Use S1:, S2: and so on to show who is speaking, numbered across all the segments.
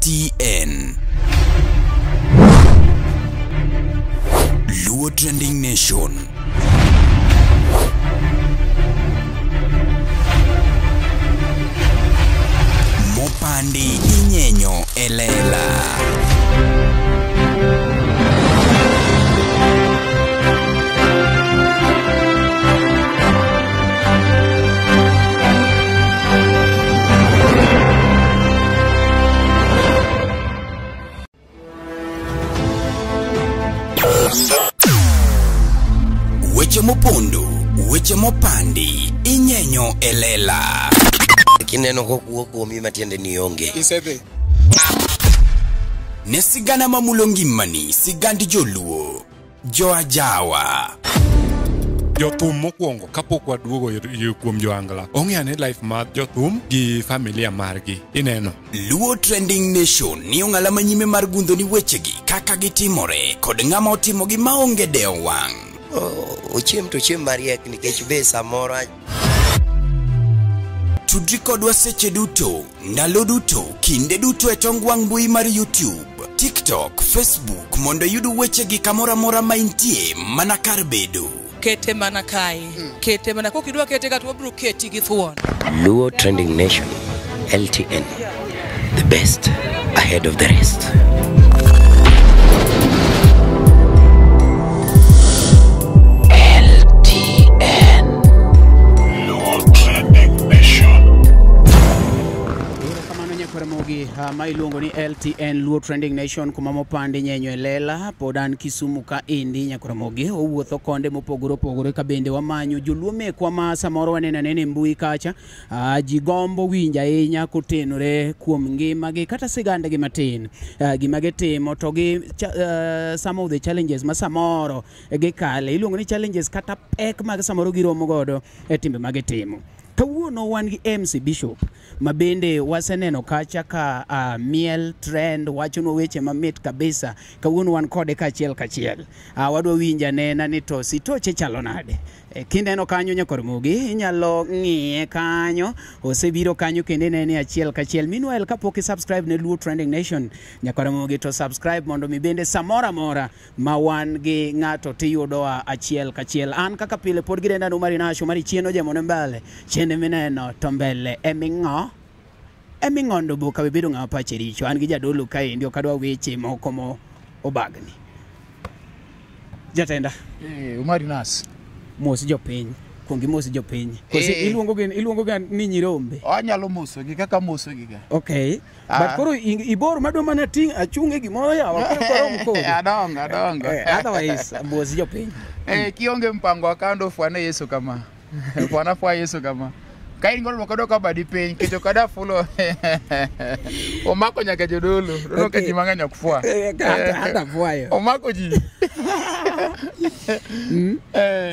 S1: LTN. Luo Trending Nation. Mopandi inyenyo elela. Weche mopondo, weche mopandi, inyenyo elela.
S2: Kineno kokuo kuomi matiende ni onge.
S3: Isedhi.
S1: Ne sigana mamulo ngimani, sigand joluo, joajawa.
S3: Jothum mokwongo kapok waduogo kuom joangla ong'e ane life mar jothum gi familia margi ineno.
S1: Luo Trending Nation ni ong'ala manyime mar gundho ni wechegi kaka gitimore kod ng'ama otimogi maonge dewo wang'.
S2: Ochiem to chiem mariek nikech be samoro.
S1: Tudri kodwa seche duto, ndalo duto, kinde duto e tong wang' mbui mar YouTube, TikTok, Facebook mondo iyud wechegi kamoro amora ma intie mana kar bedo.
S4: Kete mana kae, kete mana kokidwa kete ka to wabiro keti gi thuon.
S2: Luo Trending Nation, LTN, the best ahead of the rest. LTN.
S5: Luo Trending Nation.
S6: Kamano nyakwaramogi ma iluongo ni LTN Luo Trending Nation kuma mopandi nyenyo e lela pod an Kisumu ka endi nyakwaramogi owuotho konde mopogore opogore ka bende wamanyo joluo mekwa ma samoro waneno anena e mbui kacha. Ji gombo winjo ahinya kotenore kuom ngimagi kata sigandagi matin, gima gitimo to gi some of the challenges ma samoro gikale iluongo ni challenges kata pek mag samoro giromo godo e timbe ma gitimo. Kawuono wan gi MC Bishop ma bende waseneno kacha ka miel trend wachonwa weche mamit kabisa. Kawuono wan kode kachiel kachiel. Wadwa winjo anena ni to sitoche chalo nade. Kineno kanyo nyakormogi inyalo ng'iye kanyo, osebiro kanyo kendo inene achiel kachiel. Meanwhile kapok i subscribe ne Luo Trending Nation nyakormogi to subscribe mondo mi bende samoro amora ma wan gi ng'ato tiyudowa achiel kachiel. An kaka pile pod gidenda no mari nasho mari chieno jamone mbele chende mineno to mbele eming'o eming'ondo boka bedo ng'ama pache richo. An gi jadolo kaendi ok adwa weche moko mo obagni. Jatenda.
S7: Umari nas.
S6: Mos jopiny, kuongi mos jopiny. Kose iluongo ga ni nyirombe.
S7: Anyalo moso gi kaka moso gi ga.
S6: Okay. But koro ibor madwa mana ting' achung' e gimoro yawa koro korom kodi.
S7: Adongo.
S6: Otherwise mos jopiny.
S7: Kionge mpango wa kando fwane Yesu kama. Fwana fwa Yesu kama. Ka in godo kodo ka badi piny kecho kada fulo. Omako nyaka jodolo. Dono ka ji mang'eny ok fwa.
S6: Hata fwayo.
S7: Omako ji.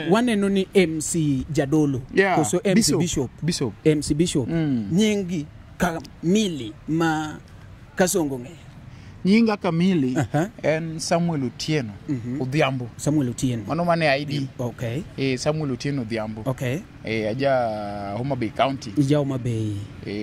S6: Waneno ni MC Jadolo.
S7: Yeah.
S6: Koso MC Bishop.
S7: Bishop.
S6: MC Bishop. Nyingi kamili ma Kasongo ng'eyo.
S7: Nyinga kamili en Samuel Otieno Odhiambo.
S6: Samuel Otieno.
S7: Mano mane ID.
S6: Okay.
S7: Samuel Otieno Odhiambo.
S6: Okay.
S7: Aja Homa Bay County.
S6: Ija Homa Bay.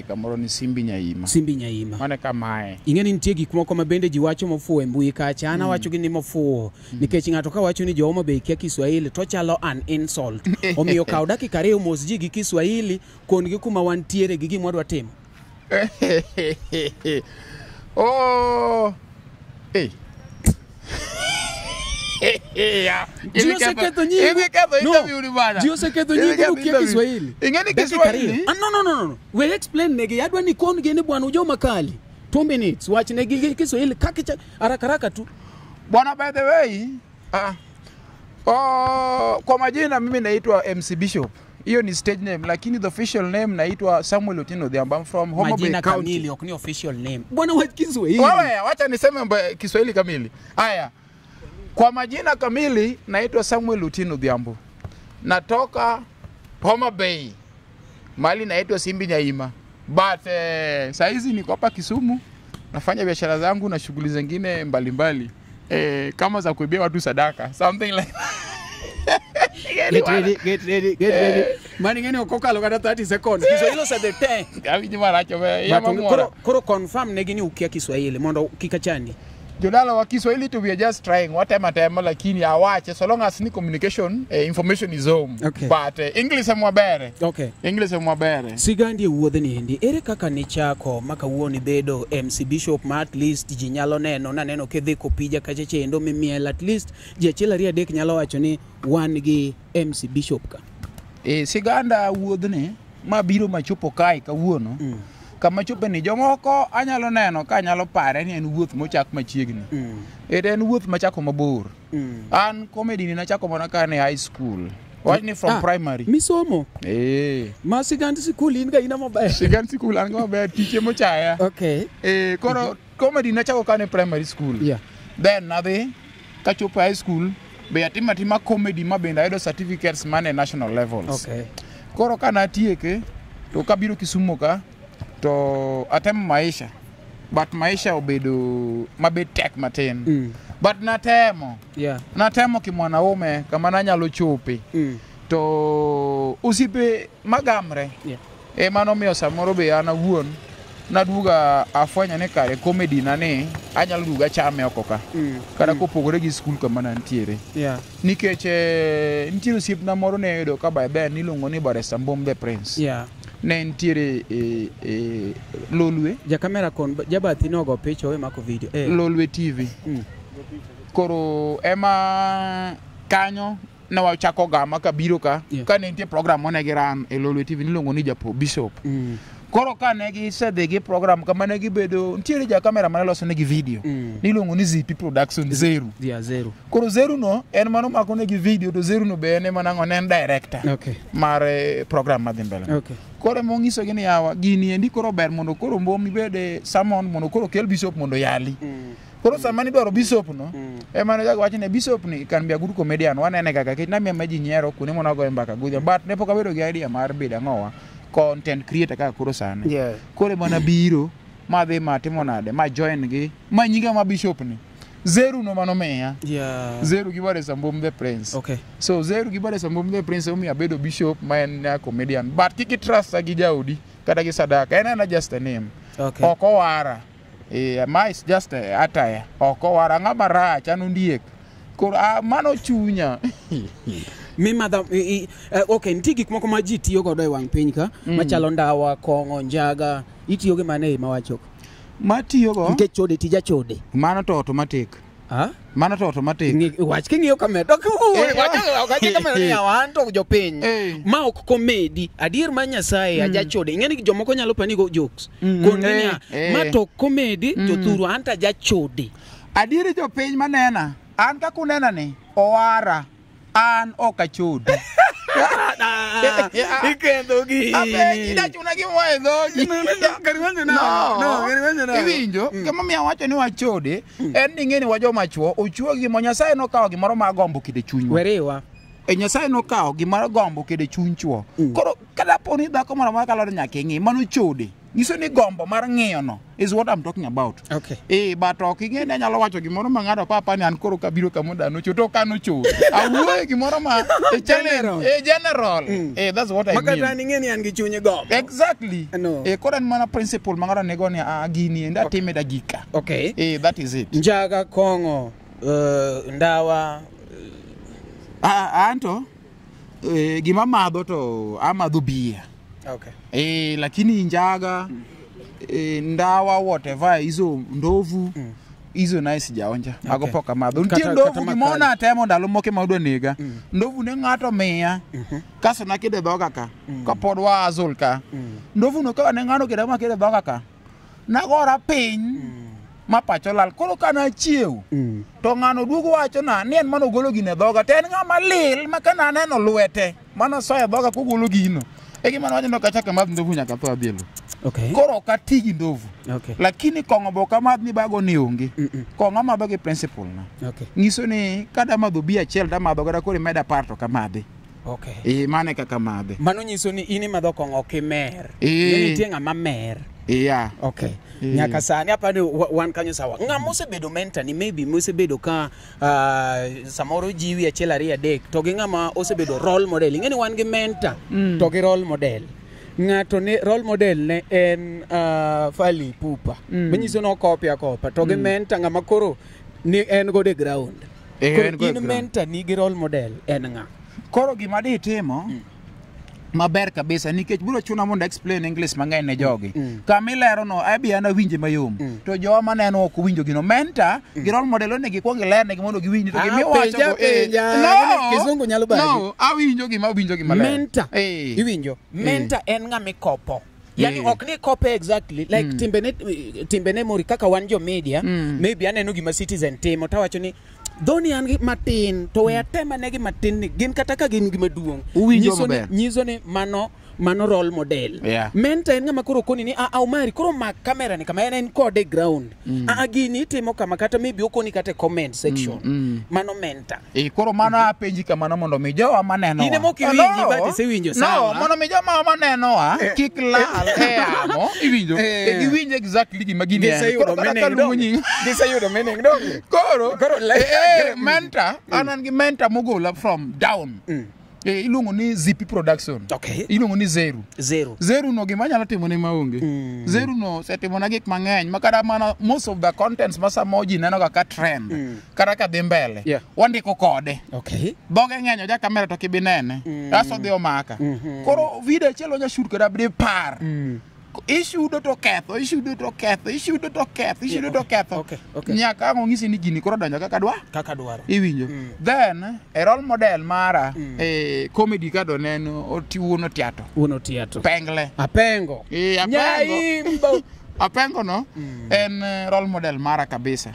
S7: Kamoro ni Simbi Nyaima.
S6: Simbi Nyaima.
S7: Mane kamae.
S6: Ing'e ni nitie gik moko ma bende ji wacho mofuwo e mbui kacha. An awacho gi ni mofuwo. Nikech ng'ato ka wacho ni jo Homa Bay kia Kiswahili to chalo an insult. Omiyo kaw dakika ariyo mos ji gi Kiswahili kon gi kuma wantiere gi gima wadwa timo.
S7: Oh, hey.
S6: Ji oseketho nyingu. No. Ji oseketho nyingu kia Kiswahili.
S7: Ing'eni Kiswahili?
S6: No. We explain negi. Adwa ni kon gene bwana ujo makali. 2 minutes. Wach negi Kiswahili kaka haraka haraka tu.
S7: Bwana, by the way, kwa majina mimi naitwa MC Bishop. Hiyo ni stage name, lakini the official name naitwa Samuel Otieno Odhiambo. I'm from Homa Bay
S6: Majina
S7: County.
S6: kamili ok ni official name. Bwana wa Kiswahili.
S7: Wewe wacha niseme Kiswahili kamili. Haya. Kwa majina kamili naitwa Samuel Otieno Odhiambo. Natoka Homa Bay. Mali naitwa Simbi Nyaima. But saizi niko hapa Kisumu nafanya biashara zangu na shughuli zingine mbalimbali. Kama za kuibia watu sadaka, something like that.
S6: Get ready, get ready, get ready. Mani ng'eni ok okalo kata 30 seconds. Kiswahili osedhi te.
S7: Awinji marach obe.
S6: But koro confirm negi ni ukia Kiswahili mondo kik achandi.
S7: Jodala wa Kiswahili to we are just trying watema tema, lakini awache so long as ni communication, information is home.
S6: Okay.
S7: But English emwabere.
S6: Okay.
S7: English emwabere.
S6: Sigandi e wuodhni endi, ere kaka nichako ma kawuono ibedo MC Bishop ma at least ji nyalo neno, naneno kidhi kopija kacha chendo mimiel, at least ji achiel ariyo adek nyalo wacho ni wan gi MC Bishop ka.
S7: Siganda wuodhni mabiro machopo kae kawuono. Kama chope ni jomoko anyalo neno ka anyalo pare ni en wuoth mochak machiegni. En wuoth machako mabor. An comedy ni nachako mana ka ne high school. Wach ni from primary.
S6: Misomo. Ma sigand sikul in ga ina maber.
S7: Sigand sikul an ga maber, tiche mochaya.
S6: Okay.
S7: Koro comedy nachako ka ne primary school.
S6: Yeah.
S7: Then nadhi kachopo high school be atimo atima comedy ma bende ayudo certificates mane national levels.
S6: Okay.
S7: Koro ka natieke to kabiro Kisumu ka to atemo maisha, but maisha obedo mabet tek matin. But natemo.
S6: Yeah.
S7: Natemo kimwanaume kama nanyalo chope. To osiepe magamre.
S6: Yeah.
S7: Ema nomiyo samoro be an awuon naduoga afwenyo ni kare comedy na ni anyalo duoga chame oko ka. Kata kopogore gi skul kama nantiere.
S6: Yeah.
S7: Nikech nitiere osiepna moro ne ayudo ka by then niluongo ni Barrister Mbom the Prince.
S6: Yeah.
S7: Ne nitiere Lolwe.
S6: Ja kamera kon jabathi nogo picha owe mako video.
S7: Lolwe TV. Koro ema kanyo ne wachako gama kabiro ka.
S6: Yeah.
S7: Ka ne nitie program mane giran e Lolwe TV niluongo ni Japo Bishop. Koro ka ne gisedhi gi program kama ne gibedo nitiere ja kamera mane loso negi video. Niluongo ni ZP Production Zeru.
S6: Yeah, Zeru.
S7: Koro Zeru no en mano mako negi video to Zeru no be en ema nang'o ne en director.
S6: Okay.
S7: Mar program madhi mbele.
S6: Okay.
S7: Koro monyisogi ni yawa gini endi koro ber mondo koro Mbom ibede summon mondo koro kel bishop mondo yali. Koro sama nidwaro bishop no ema nochako wacho ni bishop ni can be a good comedian wanene kaka nikech namiyo ma ji nyiero kuonde mane wagoye mbaka godhiambo but ne pok abedo gi idea mar bedo ang'owa content creator kaka koro sani.
S6: Yeah.
S7: Koro ema nabiro madhi matimo nade ma join gi ma nyinga ma bishop ni Zeru no manomiya.
S6: Yeah.
S7: Zeru gi Barrister Mbom the Prince.
S6: Okay.
S7: So Zeru gi Barrister Mbom the Prince omiyo abedo bishop ma en a comedian. But kik i-trust gi jaodi kata gi sadaka. En ena just a name.
S6: Okay.
S7: Ok owara. Ma is just a attire. Ok owara. Ng'ama rach an ondiek. Koro mano chunya.
S6: Mimadha okay, nitie gik moko ma ji tiyo godo e wang' piny ka machalo ndawa, kong'o, njaga, itiyo gi mane mawacho?
S7: Matiyogo.
S6: Nikech chode tija chode.
S7: Mano to automatic.
S6: Ah?
S7: Mano to automatic.
S6: Wach king'iyo kamera. Dok wach kamera ni yawa an to jopiny. Ma ok komedi. Adier ma Nyasaye aja chode. Ing'e ni jomoko nyalo pani go jokes. Koni niya, ma to komedi to thuru an to aja chode.
S7: Adier jopiny manena. An kaka unena ni owara. An ok achodi.
S6: Iketho gini.
S7: Apenji idachuna gima e dhogi.
S6: No,
S7: Iwinjo, gimomiyo awacho ni wachode en ni ing'e ni wajoma chuo ochuo gimo Nyasaye nokawo gimoro mar gombo kede chunywa.
S6: Weriwa.
S7: Nyasaye nokawo gimoro gombo kede chuny chuo. Koro kadapo ni dhako moro amora kalore nyaka ing'i mano chode. Nyiso ni gombo mar ng'iyo no is what I'm talking about.
S6: Okay.
S7: But ok ing'e ni anyalo wacho gimoro ma ng'ado papa ni an koro kabiro kama dano cho to ok an ochode. Awuoyo gimoro ma
S6: General.
S7: General. That's what I mean.
S6: Makata ni ing'e ni an gi chuny gombo.
S7: Exactly.
S6: No.
S7: Koro en mana principle ma ng'ato nigo ni gini endi atime dakika.
S6: Okay.
S7: That is it.
S6: Njaga, kong'o, ndawa.
S7: Anto gima amadho to amadho bia.
S6: Okay.
S7: Lakini njaga, ndawa whatever hizo ndovu hizo naye sijaonja. Mago pok amadho. Nitie ndovu gimoro natemo ndalo moko ema odwa nega. Ndovu ne ng'ato miya. Kasto nakide dhoga ka. Kapod wa azul ka. Ndovu no ka ne ng'ano kida makide dhoga ka. Nagora piny. Ma pacho lal. Koro ka nachiew to ng'ano duogo wacho na ni en mano golo gino e dhoga. To en ng'ama lil ma ka naneno lwete mano soyo e dhoga kogolo gino. E gima nawacho ni ok achak amadh ndovu nyaka atho adhi e lo.
S6: Okay.
S7: Koro ok ati gi ndovu.
S6: Okay.
S7: Lakini kong'o be ok amadh ni bago ni onge. Kong'o amadho gi principle na.
S6: Okay.
S7: Nyiso ni kada amadho bia achiel tamadho kata koro imeda apar to ok amadhi.
S6: Okay.
S7: Mano e kaka amadhe.
S6: Mano nyiso ni in imadho kong'o ok imer. Nitie ng'ama mer.
S7: Yeah.
S6: Okay. Nyaka sani apani wan kanyo sawa. Ng'ama osebedo mentor ni maybe mosebedo ka samoro jiwi achiel ariyo adek to gi ng'ama osebedo role model. Ing'e ni wan gi mentor to gi role model. Ng'ato ne role model ne en Fally Ipupa. Manyiso ni okopi akopa to gi mentor ng'ama koro ni en godo e ground. Koro
S7: En godo e
S6: in
S7: ground.
S6: mentor ni gi role model en ng'a?
S7: Koro gima di timo maber kabisa nikech biro chuna mondo explain English mang'eny ne jogi. Kama ilero no abi an awinje mayom. To jowa maneno ok owinjo gino. Mentor gi role model onego ikuong ilernegi mondo giwinj to
S6: Ah,
S7: gima iwacho
S6: penja,
S7: go, eh,
S6: penja.
S7: no,
S6: Kizungu nyalo bagi.
S7: No, awinjo gima awinjo gima ler.
S6: Mentor. Iwinjo? Mentor en ng'ama ikopo. Yani ok ni ikope exactly like timbene mori kaka wan jo media maybe aneno gima Citizen timo tawacho ni dhoni an gi matin to we atem ane gi matin ni gin kata ka gin gi maduong'
S7: Uwinjo
S6: nyiso ni,
S7: maber.
S6: nyiso ni mano role model.
S7: Yeah.
S6: Mentor en ng'ama koro koni ni a Omari koro mak kamera ni kama en kode e ground. A gini itimo kama kata maybe okoni kata e comment section. Mano mentor.
S7: Koro mano apenji kamano mondo mi jowa manenowa.
S6: In ema ok iwinji, but isewinjo, sawa.
S7: No, mondo mi joma manenowa kik lal e amo, iwinjo. Giwinj exactly gima gini en. Koro kata kaluongo nying.
S6: Giseyudo meaning donge?
S7: Koro,
S6: Koro
S7: mentor, an gi mentor mogola from down. Iluongo ni Zippy Production.
S6: Okay.
S7: Iluongo ni Zeru.
S6: Zeru.
S7: Zeru no gima anyalo timo ne maonge. Zeru no osetimona gik mang'eny ma kata mana most of the contents ma samo ji neno kaka trend kata ka dhi mbele.
S6: Yeah.
S7: Wandiko kode.
S6: Okay.
S7: Dhoge ng'eny oja kamera to kibinene. Aso dhi omaka. Koro video achiel onya shoot kata dipar. Ishudo to ketho, ishudo to ketho, ishudo to ketho, ishudo to ketho.
S6: Okay.
S7: Nyaka ang' onyisi ni gini koro donjo kaka dwa.
S6: Kaka dwaro.
S7: Iwinjo. Then e role model mara e comedy ka do ne en wuon Otiato.
S6: Wuon Otiato.
S7: Pengle.
S6: Apengo.
S7: Apengo.
S6: Nyaimbo.
S7: Apengo no en role model mara kabisa.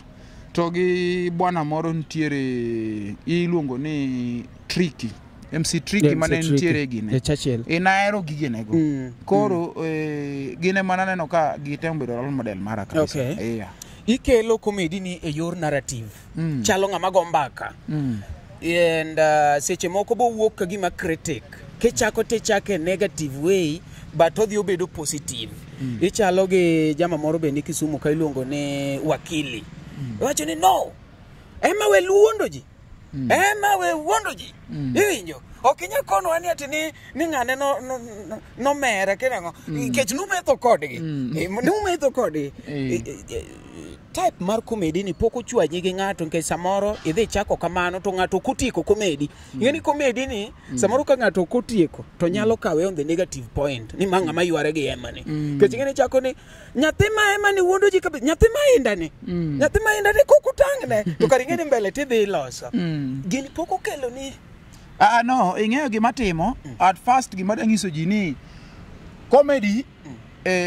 S7: To gi bwana moro nitiere iluongo ni Tricky. MC Tricky mane nitiere gine.
S6: E Churchill.
S7: Inahero gigenego. Koro gine mana neno ka gitemo bedo role model mara kabisa.
S6: Okay.
S7: Yeah.
S6: Ikelo comedy ni e yor narrative. Chalo ng'ama go mbaka. And seche moko bowuok ka gima critic. Kichako tichake negative way but odhi obedo positive. Ichalo gi jama moro be ni Kisumu ka iluongo ni Wakili. Wacho ni no. Ema we luondo ji. Ema we wuondo ji. Iwinjo? Ok inyal konowa ni ati ni ng'ane no mere kinang'o. Nikech numetho kodgi. Numetho kodgi. Type mar comedy ni pok ochwanyi gi ng'ato nikech samoro idhi chako kamano to ng'ato ok otieko comedy. Ing'e ni comedy ni samoro ka ng'ato ok otieko to nyalo kawe on the negative point ni ma ng'ama yware gi ema ni. Nikech ing'e ni chako ni nyathi ma ema ni wuondo ji kabisa, nyathi ma inda ni. Nyathi ma inda ni kok utang'ne to kar ing'e ni mbele tidhi iloso. Gini pok okelo ni
S7: No, ing'eyo gima timo. At first gima danyiso ji ni comedy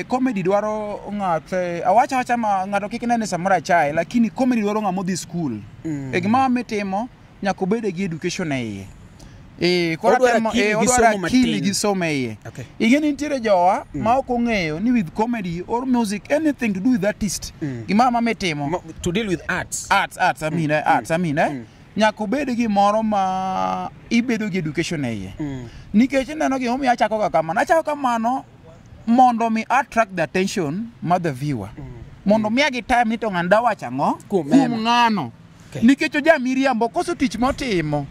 S7: comedy dwaro ng'ato awacha ma ng'ato kik nene samoro achaye lakini comedy dwaro ng'ama odhi school. Gima mitimo nyaka obed gi education e iye. Koro
S6: Odwaro akili gi
S7: odwaro
S6: somo
S7: akili
S6: matin.
S7: gi somo e iye.
S6: Okay.
S7: Ing'e ni nitiere jowa ma ok ong'eyo ni with comedy or music anything to do with artist. Gima ma mitimo
S6: To deal with arts.
S7: Arts, I mean, arts, I mean, Nyaka obed gimoro ma ibedo gi education e iye. Nikech ineno gimomiyo achako ga kamano. Achako kamano mondo mi attract the attention mar the viewer. Mondo miyagi time ni to ng'ano da wacho ang'o
S6: Kuom
S7: kuom ng'ano.
S6: Okay.
S7: Nikech oja miriambo koso tich motimo.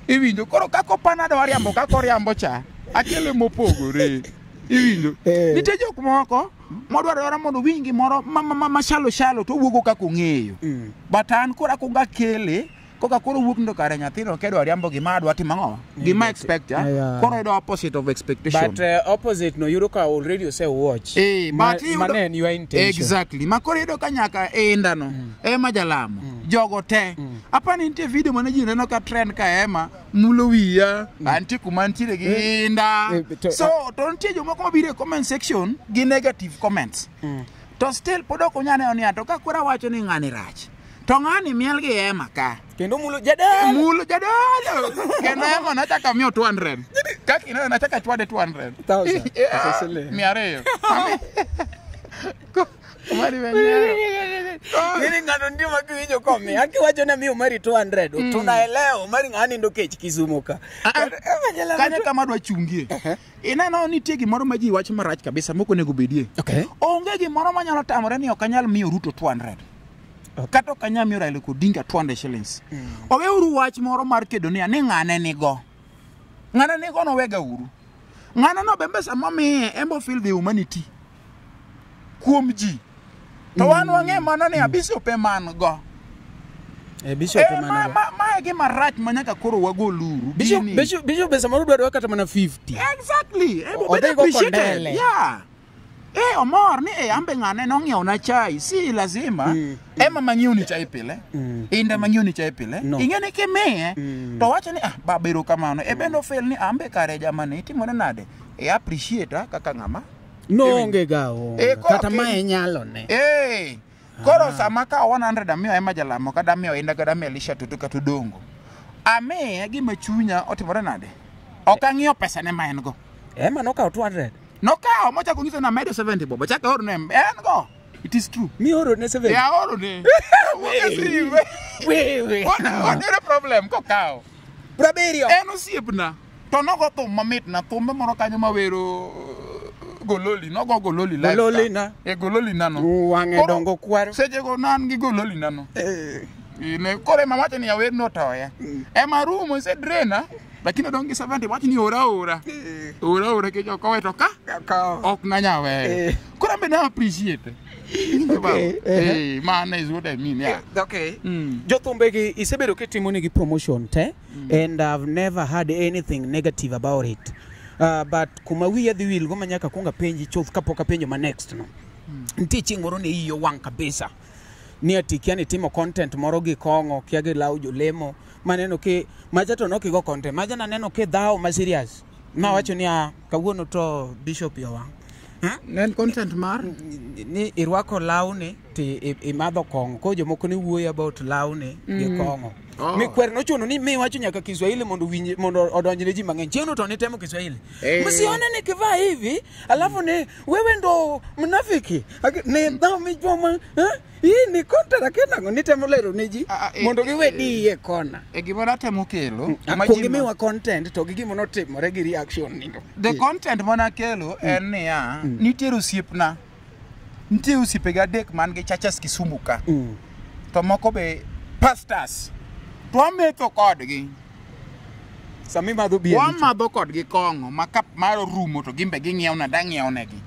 S7: Iwinjo koro kaka opana dwa riambo kaka oriambo cha akele mopogore. Iwinjo. Nitie jok moko modwaro mondo owinj gimoro ma shallow to owuogo kaka ong'eyo. But an koro akwongo akele koka koro wuok ndo kare nyathino kedwa riambo gima adwa timo ang'o? Gima expect
S6: Yeah.
S7: Koro yudo opposite of expectation.
S6: But opposite no yudo ka already ose watch.
S7: But iyudo-
S6: ma ne en your intention.
S7: Exactly. Ma koro iyudo ka nyaka inda no ema jalamo jogo te. Apani nitie video mane ji neno ka trend ka ema mulo wiya antie kuma nitiere gi inda. So to nitie jomoko mabiro e comment section gi negative comments. To still pod ok onyal neno niya to ka koro awacho ni ng'ani rach to ng'ani miel gi ema ka.
S6: Kendo mulo jadalo.
S7: Mulo jadalo. Kendo ema nachako amiyo 200. Kaka ineno nachako achwade 200.
S6: Thousand.
S7: Yeah, 200. Omari be nyiero.
S6: Nini ng'ato nitie ma kiwinjo komi akiwacho ni amiyo mari 200 tunaelewa mari ng'a nindo kech Kisumu ka.
S7: Kanyo kama adwa chungie. Ineno nitie gimoro ma ji wacho marach kabisa mok onego bedie.
S6: Okay.
S7: Onge gimoro manyalo tamore ni ok anyal miyo Ruto 200. Kata ok anyal miyo Raila Odinga 200 shillings. Oweuru wach moro mar kedo niya ni ng'ane nigo. Ng'ane nigo nowega uru. Ng'ane no bembe sama miye embo feel the humanity. Kuom ji. To wan wang'e mana ni abisope man go.
S6: Bishop
S7: Ma, ma e gima rach ma nyaka koro wagoluru.
S6: Bishop
S7: Gini.
S6: Bishop Bishop be samoro dwaro kata mana 50.
S7: Exactly. Ebo
S6: Odhi
S7: bedo
S6: go
S7: appreciated.
S6: kondele.
S7: Yeah. Omor ni ambe ng'ane nong'iewo na chai. Si lazima. Ema mang'iewo ni chai pile. Inda mang'iewo ni chai pile.
S6: No.
S7: Ing'e ni kimiye to wacho ni baba erokamano. E bende ofel ni ambe kare jamani itimore nade. E appreciate kaka ng'ama.
S6: Noonge ga onge. Kata mae nyalo ne.
S7: Koro sama ka 100 amiyo ema jalamo kata amiyo Inda kata amiyo Elisha Tutu kata Odongo. Amiye gima chunya otimore nade. Ok ang'iyo pesa ne ma en go.
S6: Ema nokawo 200.
S7: Nokawo mochako ng'iso na medo 70 bobo chako aoro ne en go. It is true.
S6: Mioro ne 70.
S7: Yeah, aoro ne.
S6: Wewe.
S7: Onere problem kokawo.
S6: 70.
S7: En osiepna. To nogo thum mamit na thumbe moro kanyo mawero gololi nogo gololi live.
S6: Gololi na.
S7: Gololi na no.
S6: Wang'e dongo kwaro.
S7: Seche go nan gi gololi na no. Ne koro ema wacho ni awer no toya. Ema rumo ise drainer lakini odong' gi 70 wacho ni ora ora. Ora ora ke jok oweto ka. Ok nanya weyo. Koro ambe na appreciate.
S6: Okay.
S7: Man is what I mean, yeah.
S6: Okay. Jothumbegi isebedo kitimo negi promotion te and I've never heard anything negative about it. But kuma wiya dhi wilgo ma nyaka kuong apenji chuth kapok apenjo ma next no. Nitie chieng' moro ne iyi owang' kabisa. Ni ati kia ni timo content moro gi kong'o, kia gi law jolemo, maneno ki macha to nokigo content, macha naneno ki dhawo ma serious. Mawacho ni kawuono to Bishop yowang'.
S7: Ne en content mar?
S6: Ni irwako lawni ti imadho kong'o. Koro jomoko ne wuoyo about lawni gi kong'o. Mi kwer nochuno ni mi wacho nyaka Kiswahili mondo winj mondo odonjne ji mang'eny. Chieng'no to nitemo Kiswahili. Msione nikivaa hivi, alafu ni wewe ndo mnafiki. Ni dhao michoma, hii ni content lakini nang'o nitemo lero ne ji mondo giwe diye kona.
S7: Gima natemo kelo,
S6: Kuong imiwa content to gi gima notimore gi reaction ni.
S7: The content manakelo en niya, nitiere osiepna. Nitie osiepega adek man gi churches Kisumu ka. To moko be pastors. To wametho kodgi.
S6: Sama imadho bia.
S7: Wamadho kodgi kong'o ma kap mar orumo to gimbe ging'iewo dang'iewo negi.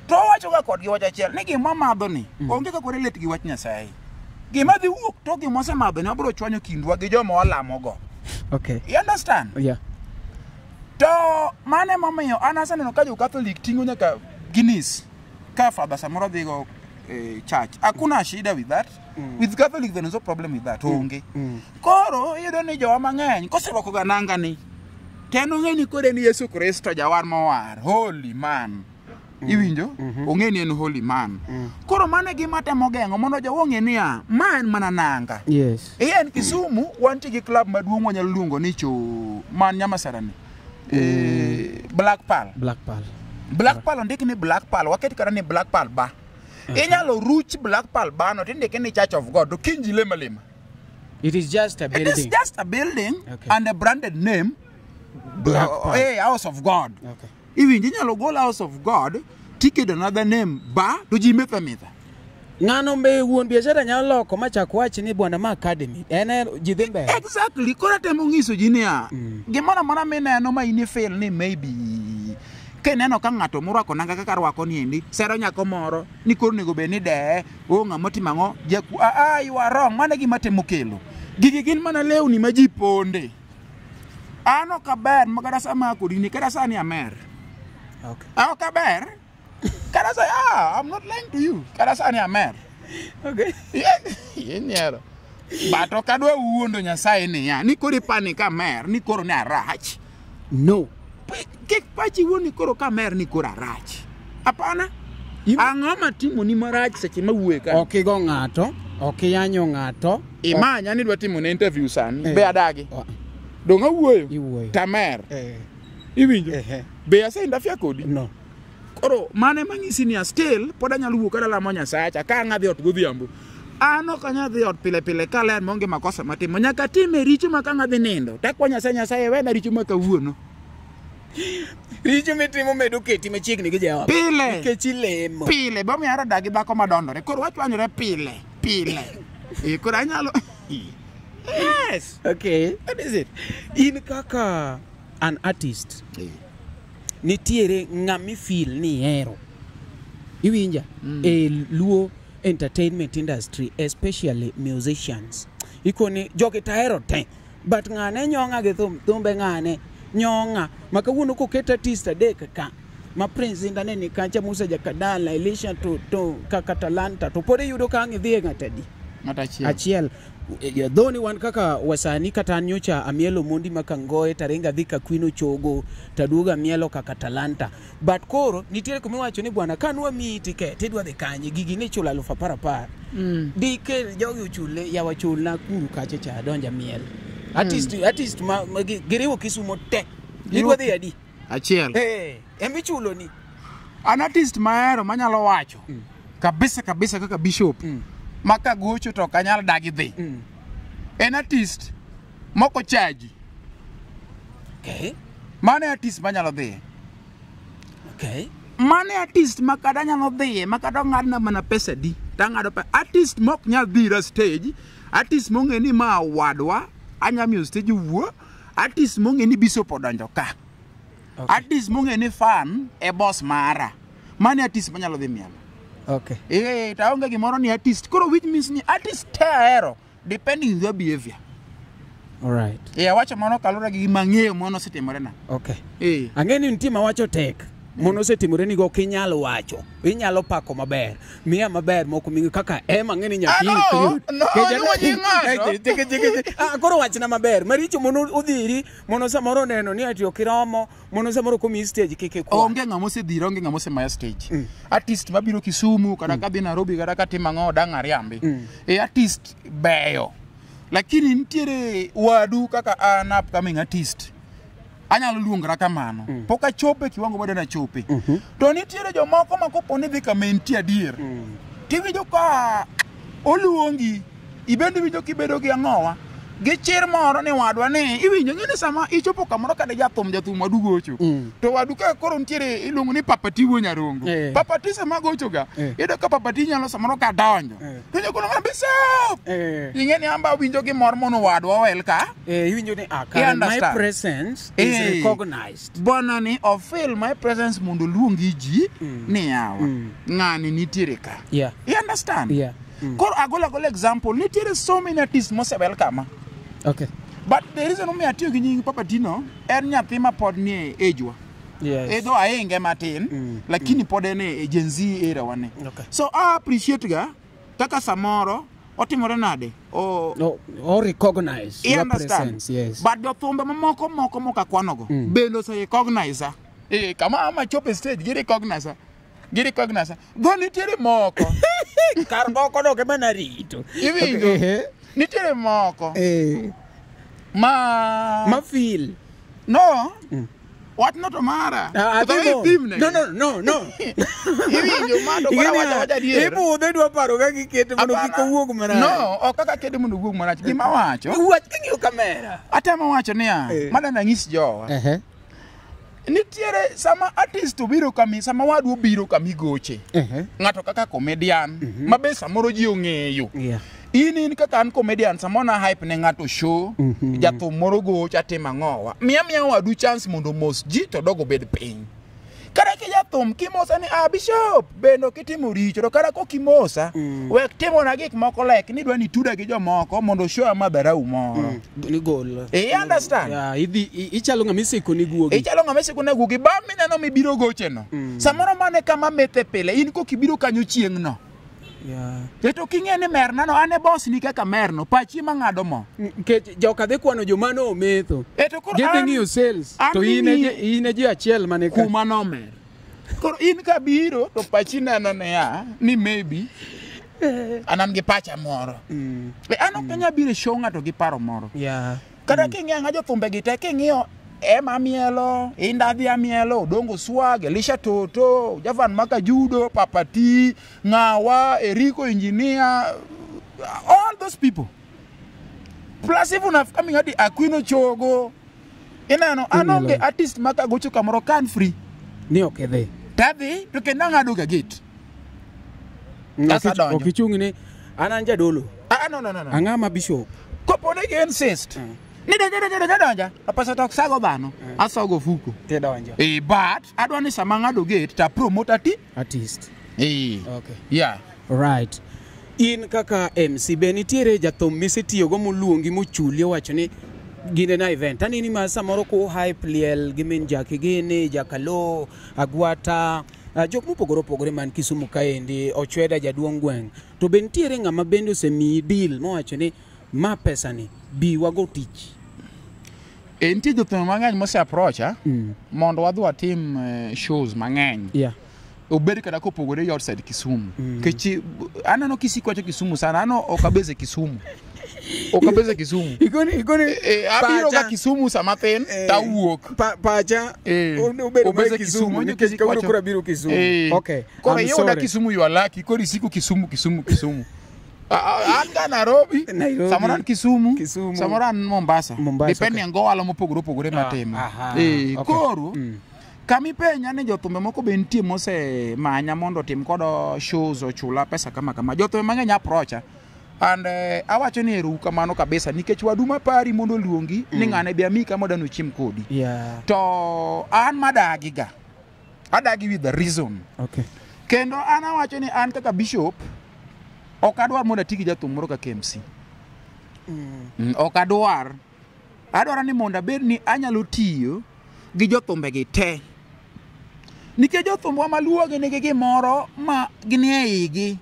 S7: To wawachoga kodgi wach achiel ni gima wamadho ni onge kaka warelate gi wach Nyasaye. Gima dhi wuok to gima wasemadho ni wabiro chwanyo kindwa gi joma walamogo.
S6: Okay.
S7: You understand?
S6: Yeah.
S7: To mano emomiyo an aseneno ka jo Catholic ting'o nyaka Guinness ka father samoro dhi go church. Hakuna shida with that. With Catholic there is no problem with that. Onge. Koro iyudo ni jowa mang'eny koserwako ga nanga ni to en ong'e ni koro en Yesu Kristo jawar mowar, holy man. Iwinjo? Ong'e ni en holy man. Koro mano e gima temo geng'o mondo jowa ong'e niya, ma en mana nanga.
S6: Yes.
S7: En Kisumu wantie gi club maduong' wanyalo luongo ni cho man Nyamasara ni. Black Pearl.
S6: Black Pearl.
S7: Black Pearl ondik ni Black Pearl, waket kata ni Black Pearl ba. Inyalo ruch Black Pearl ba no tindike ni Church of God to kiny ji lemo alema.
S6: It is just a building.
S7: It is just a building
S6: Okay.
S7: and a branded name.
S6: Black Pearl.
S7: House of God.
S6: Okay.
S7: Iwinjo inyalo gol House of God tiketo another name ba to ji metho ametha.
S6: Ng'ano be wuon biashara nyalo loko machak wach ni bwana ma academy. En ji dhi mbele.
S7: Exactly. Koro atemo ng'iso ji niya, gimoro amora mineno ma in ifeel ni maybe kineno ka ng'ato morwako nanga kaka arwako ni endi, sero nyako moro ni koro onego bed ni deye, o ng'ama otimo ang'o, jaku, you are wrong. Mano e gima temo kelo. Gigi gin mana lewni ma ji ponde. An ok aber ma kata sama aa kodi ni kata sani amer.
S6: Okay.
S7: An ok aber. Kata sa, I'm not lying to you. Kata sani amer.
S6: Okay.
S7: Inyiero. But ok adwa wuondo Nyasaye niya, ni koro ipani ka amer, ni koro ne arach.
S6: No.
S7: Kik pachi wuon ni koro ka amer ni koro arach. Hapana. Ang'o matimoni marach seche mawuoye ka?
S6: Ok igo ng'ato, ok iyanyo ng'ato.
S7: Imanya ni dwa timone interview sani. Be adagi. Dong' awuoyo?
S6: Iwuoyo.
S7: Tamer. Iwinjo? Be ase interfere kodi?
S6: No.
S7: Koro mano ema ng'isi niya still pod anyalo wuok kadalamo Nyasacha ka ang' adhi ot godhiambo. An ok anyal dhi ot pile pile kaler maonge makosa matimo. Nyaka time richo ma ka ng'adhi nindo. Takwa Nyasaye, Nyasaye wena richo ma kawuono.
S6: Richo mitimo medo keti machiegni gi Jehova.
S7: Pile.
S6: Nikech ilemo.
S7: Pile, bomiyo ahero dak gi dhako madondore. Koro wachwanyore pile, pile. Eh, koro anyalo... Yes.
S6: Okay.
S7: That is it.
S6: In kaka an artist, nitiere ng'ama feel ni ihero. Iwinja? E Luo entertainment industry, especially musicians. Ikoni jogi tahero te. But ng'ane nyong'a gi thum, thumbe ng'ane nyong'a. Ma kawuono koket artist adek ka, ma Prince Indah ne ni kacha, Musa Jakadala, Elisha to kaka Talanta, to pod iyudo ka ang' idhi e ng'at adi?
S7: Ng'at achiel.
S6: Achiel. Dhoni wan kaka wasani kata an nyocha amielo mondi ma Kangoe taringa dhi ka Queen Ochogo taduogo amielo kaka Talanta. But koro nitiere kuma iwacho ni bwana ka nwamiyi tiket idwa dhi kanye gigi ni chulo 10,000. Dikel jogi ochule yawa chulna kuru kacha cha adonja miel. Artist artist ma giriwo Kisumo te. Idwa dhi adi?
S7: Achiel.
S6: Eh, emichulo ni.
S7: An artist mahero manyalo wacho. Kabisa kabisa kaka bishop. Ma kagocho to ok anyal dagi dhi. En artist moko chaji.
S6: Okay.
S7: Mano e artist manyalo dhiye.
S6: Okay.
S7: Mano e artist ma kata anyalo dhiye ma kata ong'adna mana pesa di tang'ado pe artist mok nyal dhira stage, artist mong'e ni ma wadwa anya miyo stage wuo, artist mong'e ni bishop odonjo ka.
S6: Okay.
S7: Artist mong'e ni fan e boss mara. Mano e artist manyalo dhi mielo.
S6: Okay.
S7: Eh, to aonge gimoro ni artist. Koro which means ni artist te ahero depending your behavior.
S6: All right.
S7: Eh, awacho mano kaluwore gi gima ang'eyo mano osetimorena.
S6: Okay.
S7: Eh.
S6: Ang'e ni nitie mawacho tek mono osetimore ni go ok inyal wacho inyalo pako maber miya maber moko mingi kaka em ang'e ni nyaka
S7: Ah, no, no, iluwo nying ng'ato.
S6: Ah, koro wachna maber maricho mono odhiri mono samoro oneno ni ati ok iromo mono samoro komiyi stage kik ikwa
S7: Onge ng'ama osedhira, onge ng'ama osemaya stage. Artist mabiro Kisumu, kata kadhi Nairobi, kata katimo ang'o, dang' ariambi. E artist beyo. Lakini nitiere wadu kaka an upcoming artist. Anyalo luongora kamano. Pok achopo e kiwango madwa nachope. To nitiere jomoko ma kopo ni dhi kama entie adier. Tiwinjo ka oluongi, ibende iwinjo kibedo gi ang'owa. Gi chir moro ni wadwa ni iwinjo ng'e ni sama ichopo kamoro kata jathum jathum wadu gocho. To wadu ka koro nitiere iluongo ni Papati wuo Nyarongo.
S6: Eh.
S7: Papati sama gocho ga,
S6: Eh.
S7: iyudo ka Papati nyalo samoro ka donjo.
S6: Eh.
S7: To nyakono mana bishop.
S6: Eh.
S7: Ing'e ni amba winjo gi mor mono wadwa owel ka.
S6: Eh, iwinjo ni ah,
S7: You
S6: kare my
S7: understand?
S6: presence is
S7: Eh.
S6: recognized.
S7: Bwana ni ofil my presence mondo oluongi ji ni yawa. Ng'ani nitiere ka.
S6: Yeah.
S7: You understand?
S6: Yeah.
S7: Koro agolo agola example, nitiere so many artists mosewel kama.
S6: Okay.
S7: But the reason omiyo atiyo gi nying Papatino en nyathi ma pod nie age wa.
S6: Yes.
S7: Edho ahinge matin, lakini pod en e Gen Z era wa ni.
S6: Okay.
S7: So I appreciate ga kaka samoro otimore nade? O
S6: No, or recognize
S7: You
S6: your
S7: understand?
S6: presence. Yes.
S7: But jothumbe mamoko moko mokakwanogo bende ose recognize. Eh, kama ama chopo e stage gi recognize. Gi recognize. Dho nitiere moko.
S6: Kar moko no ema narito.
S7: Iwinjo?
S6: Okay.
S7: Nitiere moko
S6: Eh.
S7: ma
S6: Ma feel.
S7: No. Wachno to mara.
S6: Ah,
S7: To
S6: adhi mo.
S7: ipimne.
S6: No, no, no, no.
S7: Iwinjo ma to koro awacho awacha adier.
S6: Ibudho idwa paro kaka ikete mondo kik
S7: Hapana.
S6: owuog marach.
S7: No, ok kaka kede mondo owuog marach. Gima awacho,
S6: Wach king'iyo kamera.
S7: atemo wacho niya,
S6: Eh.
S7: madwa nanyis jowa.
S6: Ehe.
S7: Nitiere sama artist obiro kami, sama wadu obiro kami goche.
S6: Ehe.
S7: Ng'ato kaka comedian, ma be samoro ji ong'eyo.
S6: Yeah.
S7: In kaka an comedian, samoro na hype ne ng'ato show, jathum moro gocho atimo ang'owa. Miya miya wadu chance mondo omos ji to dog obed piny. Kata ki jathum kimosa ni ah bishop bende ok itimo richo to kata kok imosa wek timona gik moko lek ni idwa ni ituda gi jomoko mondo show madharau moro.
S6: Ni gol.
S7: You understand?
S6: Yeah, idhi ichalo ng'ama isiko ni guogi.
S7: Ichalo ng'ama isiko ne guogi bang' mineno mibiro gocheno. Samoro mane kama methe pile in kok ibiro kanyo chieng'no.
S6: Yeah.
S7: To king'e ni merna no an e boss ni kaka merno pachi mang'ado mo.
S6: Nikech joka dhi kwano joma nometho.
S7: E to koro
S6: Gidhi
S7: an-
S6: ng'iyo sales
S7: an
S6: to in e
S7: ing'i-
S6: in e ji achiel mane ka.
S7: kuma nomer. Koro in kabiro to pachi neno niya ni maybe an an gi pacha moro. E an ok anyal biro e show ng'ato gi paro moro.
S6: Yeah.
S7: Kata king'iyo ang'a jothumbe gi te king'iyo Emma mielo, Indah dhi amielo, Odongo Swag, Elisha Toto, Javan Maka Judo, Papa T, Ng'awa, Eriko Engineer, All those people. Plus even coming hadi Aquino Chogo. Inano anonge artist maka gocho kamoro kan free.
S6: Ni ok idhi.
S7: Tadhi to kendo ang'ado ga gate. Kasadonjo.
S6: Ok ichung' ni an an jadolo.
S7: Ah no no no no.
S6: Ang'ama bishop.
S7: Kopo ne gi insist. Ni donja donja donja. Pesa to ok sago dhano. Asogo fuko.
S6: Tidonjo.
S7: Eh, but adwa ni sama ang'ado gate ta promote
S6: artist.
S7: Eh.
S6: Okay.
S7: Yeah.
S6: Right. In kaka MC be nitiere jathum misetiyogo moluongi mochuli owacho ni gine na event. Aneni ma samoro ko hype liel gi min Jackie gini, Jakalo, Agwata, jok mopogore opogore man Kisumu kaendi, Ochweda jaduong' gweng'. To be nitiere ng'ama bende osemiyi deal mowacho ni ma pesa ni bi wago tich.
S7: E nitie jothum mang'eny mose approacha mondo wadhi watim shows mang'eny.
S6: Yeah.
S7: Obed kata kopogore outside Kisumu. Kechi aneno kisiko wacho Kisumu sana, ano ok abeze Kisumu. Ok abeze Kisumu.
S6: Igoni
S7: abiro ga Kisumu sama thin tawuok.
S6: Pacha obedo
S7: obeze
S6: Kisumu nikech kawuono koro abiro Kisumu. Okay.
S7: Koro iyuda Kisumu you are lucky, koro isiko Kisumu Kisumu Kisumu. An ga Nairobi, samoro an Kisumu, samoro an Mombasa. Depending go ohala mopogore opogore matimo. Koro kami penya ni jothumbe moko be nitie mose manya mondo otim kodo shows ochula pesa kama kama. Jothumbe mang'eny approacha. And awacho ni ero kamano kabisa nikech wadu mapari mondo oluongi ni ng'ane be ami kama odwa chiem kodi.
S6: Yeah.
S7: To an madagi ga. Adagi with the reason.
S6: Okay.
S7: Kendo an awacho ni an kaka bishop ok adwar mondo ati gi jathum moro kaka MC. Ok adwar. Adwaro ni mondo abed ni anyalo tiyo gi jothumbe gi te. Nikech jothumwa maluo gi nigi gimoro ma ginie igi.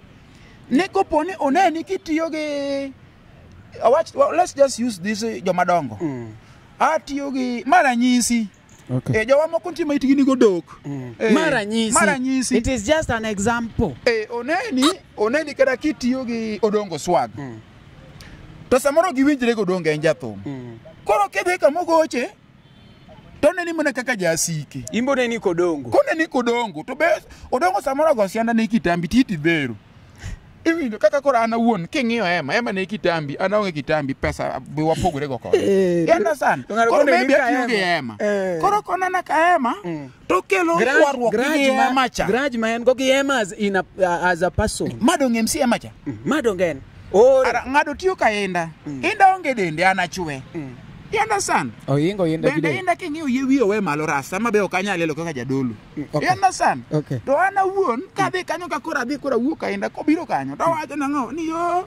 S7: Ni kopo ni oneni kitiyo gi awach, well, let's just use this jomadongo. Atiyo gi maranyisi.
S6: Okay.
S7: Jowa moko nitie ma itgi nigo dok.
S6: Maranyisi.
S7: Maranyisi.
S6: It is just an example.
S7: Oneni kata kitiyo gi Odongo Swag. To samoro giwinjre go Odongo en jathum. Koro kidhi kamogoche to neni mana kaka jasike.
S6: Imbo neni kodongo.
S7: Koneni kodongo to be Odongo samoro go sianda ne kitambi titi dhero. Iwinjo kaka koro an awuon king'iyo Ema ne kitambi, an aonge kitambi, pesa be wapogore go kode. You understand? Koro maybe atiyo gi Ema. Koro konena ka Ema to kelo ywaruok gi Ema cha.
S6: Grudge ma en go gi Ema as in a, as a person.
S7: Madong MC Ema cha.
S6: Madong en. Ore.
S7: Ara ng'ado tiyo ka Inda. Inda onge dende an achwe. You understand?
S6: Oyingo Inda gi
S7: Bende
S6: del.
S7: Inda king'iyo yie wiye owe malo rasta ma be ok anyal elo kaka jadolo.
S6: Okay.
S7: You understand?
S6: Okay.
S7: To an awuon kadhi kanyo ka koro adhi koro awuok ka Inda kobiro kanyo to wacho nang'o ni yo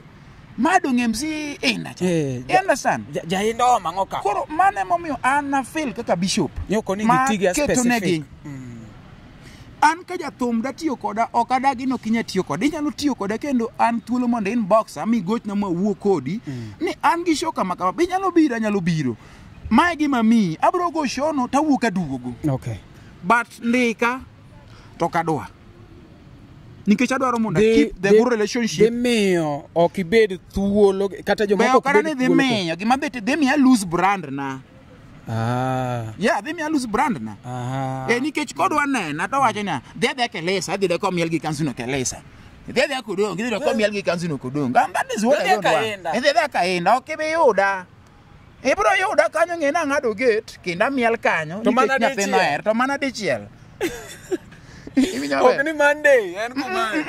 S7: madong MC Inda cha. You understand?
S6: Jainda omo ang'o ka?
S7: Koro mano emomiyo an afeel kaka bishop.
S6: Ni ok onego
S7: ma
S6: iti gi a
S7: ketonegi.
S6: specific.
S7: An ka jathum datiyo koda ok adagi ni ok inyal tiyo koda. Inyalo tiyo koda kendo an thuolo mondo inbox ami gochna ma wuo kodi ni an gi show kama kama. Be inyalo biro anyalo biro. Mae gima miyi abiro go show no tawuok aduogo.
S6: Okay.
S7: But ndika to ok adwa. Nikech adwaro mondo keep the good relationship.
S6: Dhi miyo ok ibed thuolo kata
S7: Be
S6: jomoko
S7: ok adwa ni dhi miyo gima dhi miya lose brand na.
S6: Ah.
S7: Yeah, dhi miya lose brand na.
S6: Ah.
S7: Nikech kodwa nena to wacho niya, dhi adhiya Kelesa, adhi yudo komiel gi kanzuno Kelesa. Dhi adhiya Kodong, idhi yudo komiel gi kanzuno Kodong. And that is what
S6: Dhi
S7: I
S6: adhiya
S7: don't want.
S6: Kainda.
S7: Idhi adhiya Kainda, ok ibi yuda. Ibiro yuda kanyo ng'e ni ang'ado gate kendo amiel kanyo
S6: To mana
S7: nikech nyathino
S6: dichiel.
S7: ohero, to mana dichiel. Iwinjo
S6: Ok
S7: maber?
S6: ni Monday en komari.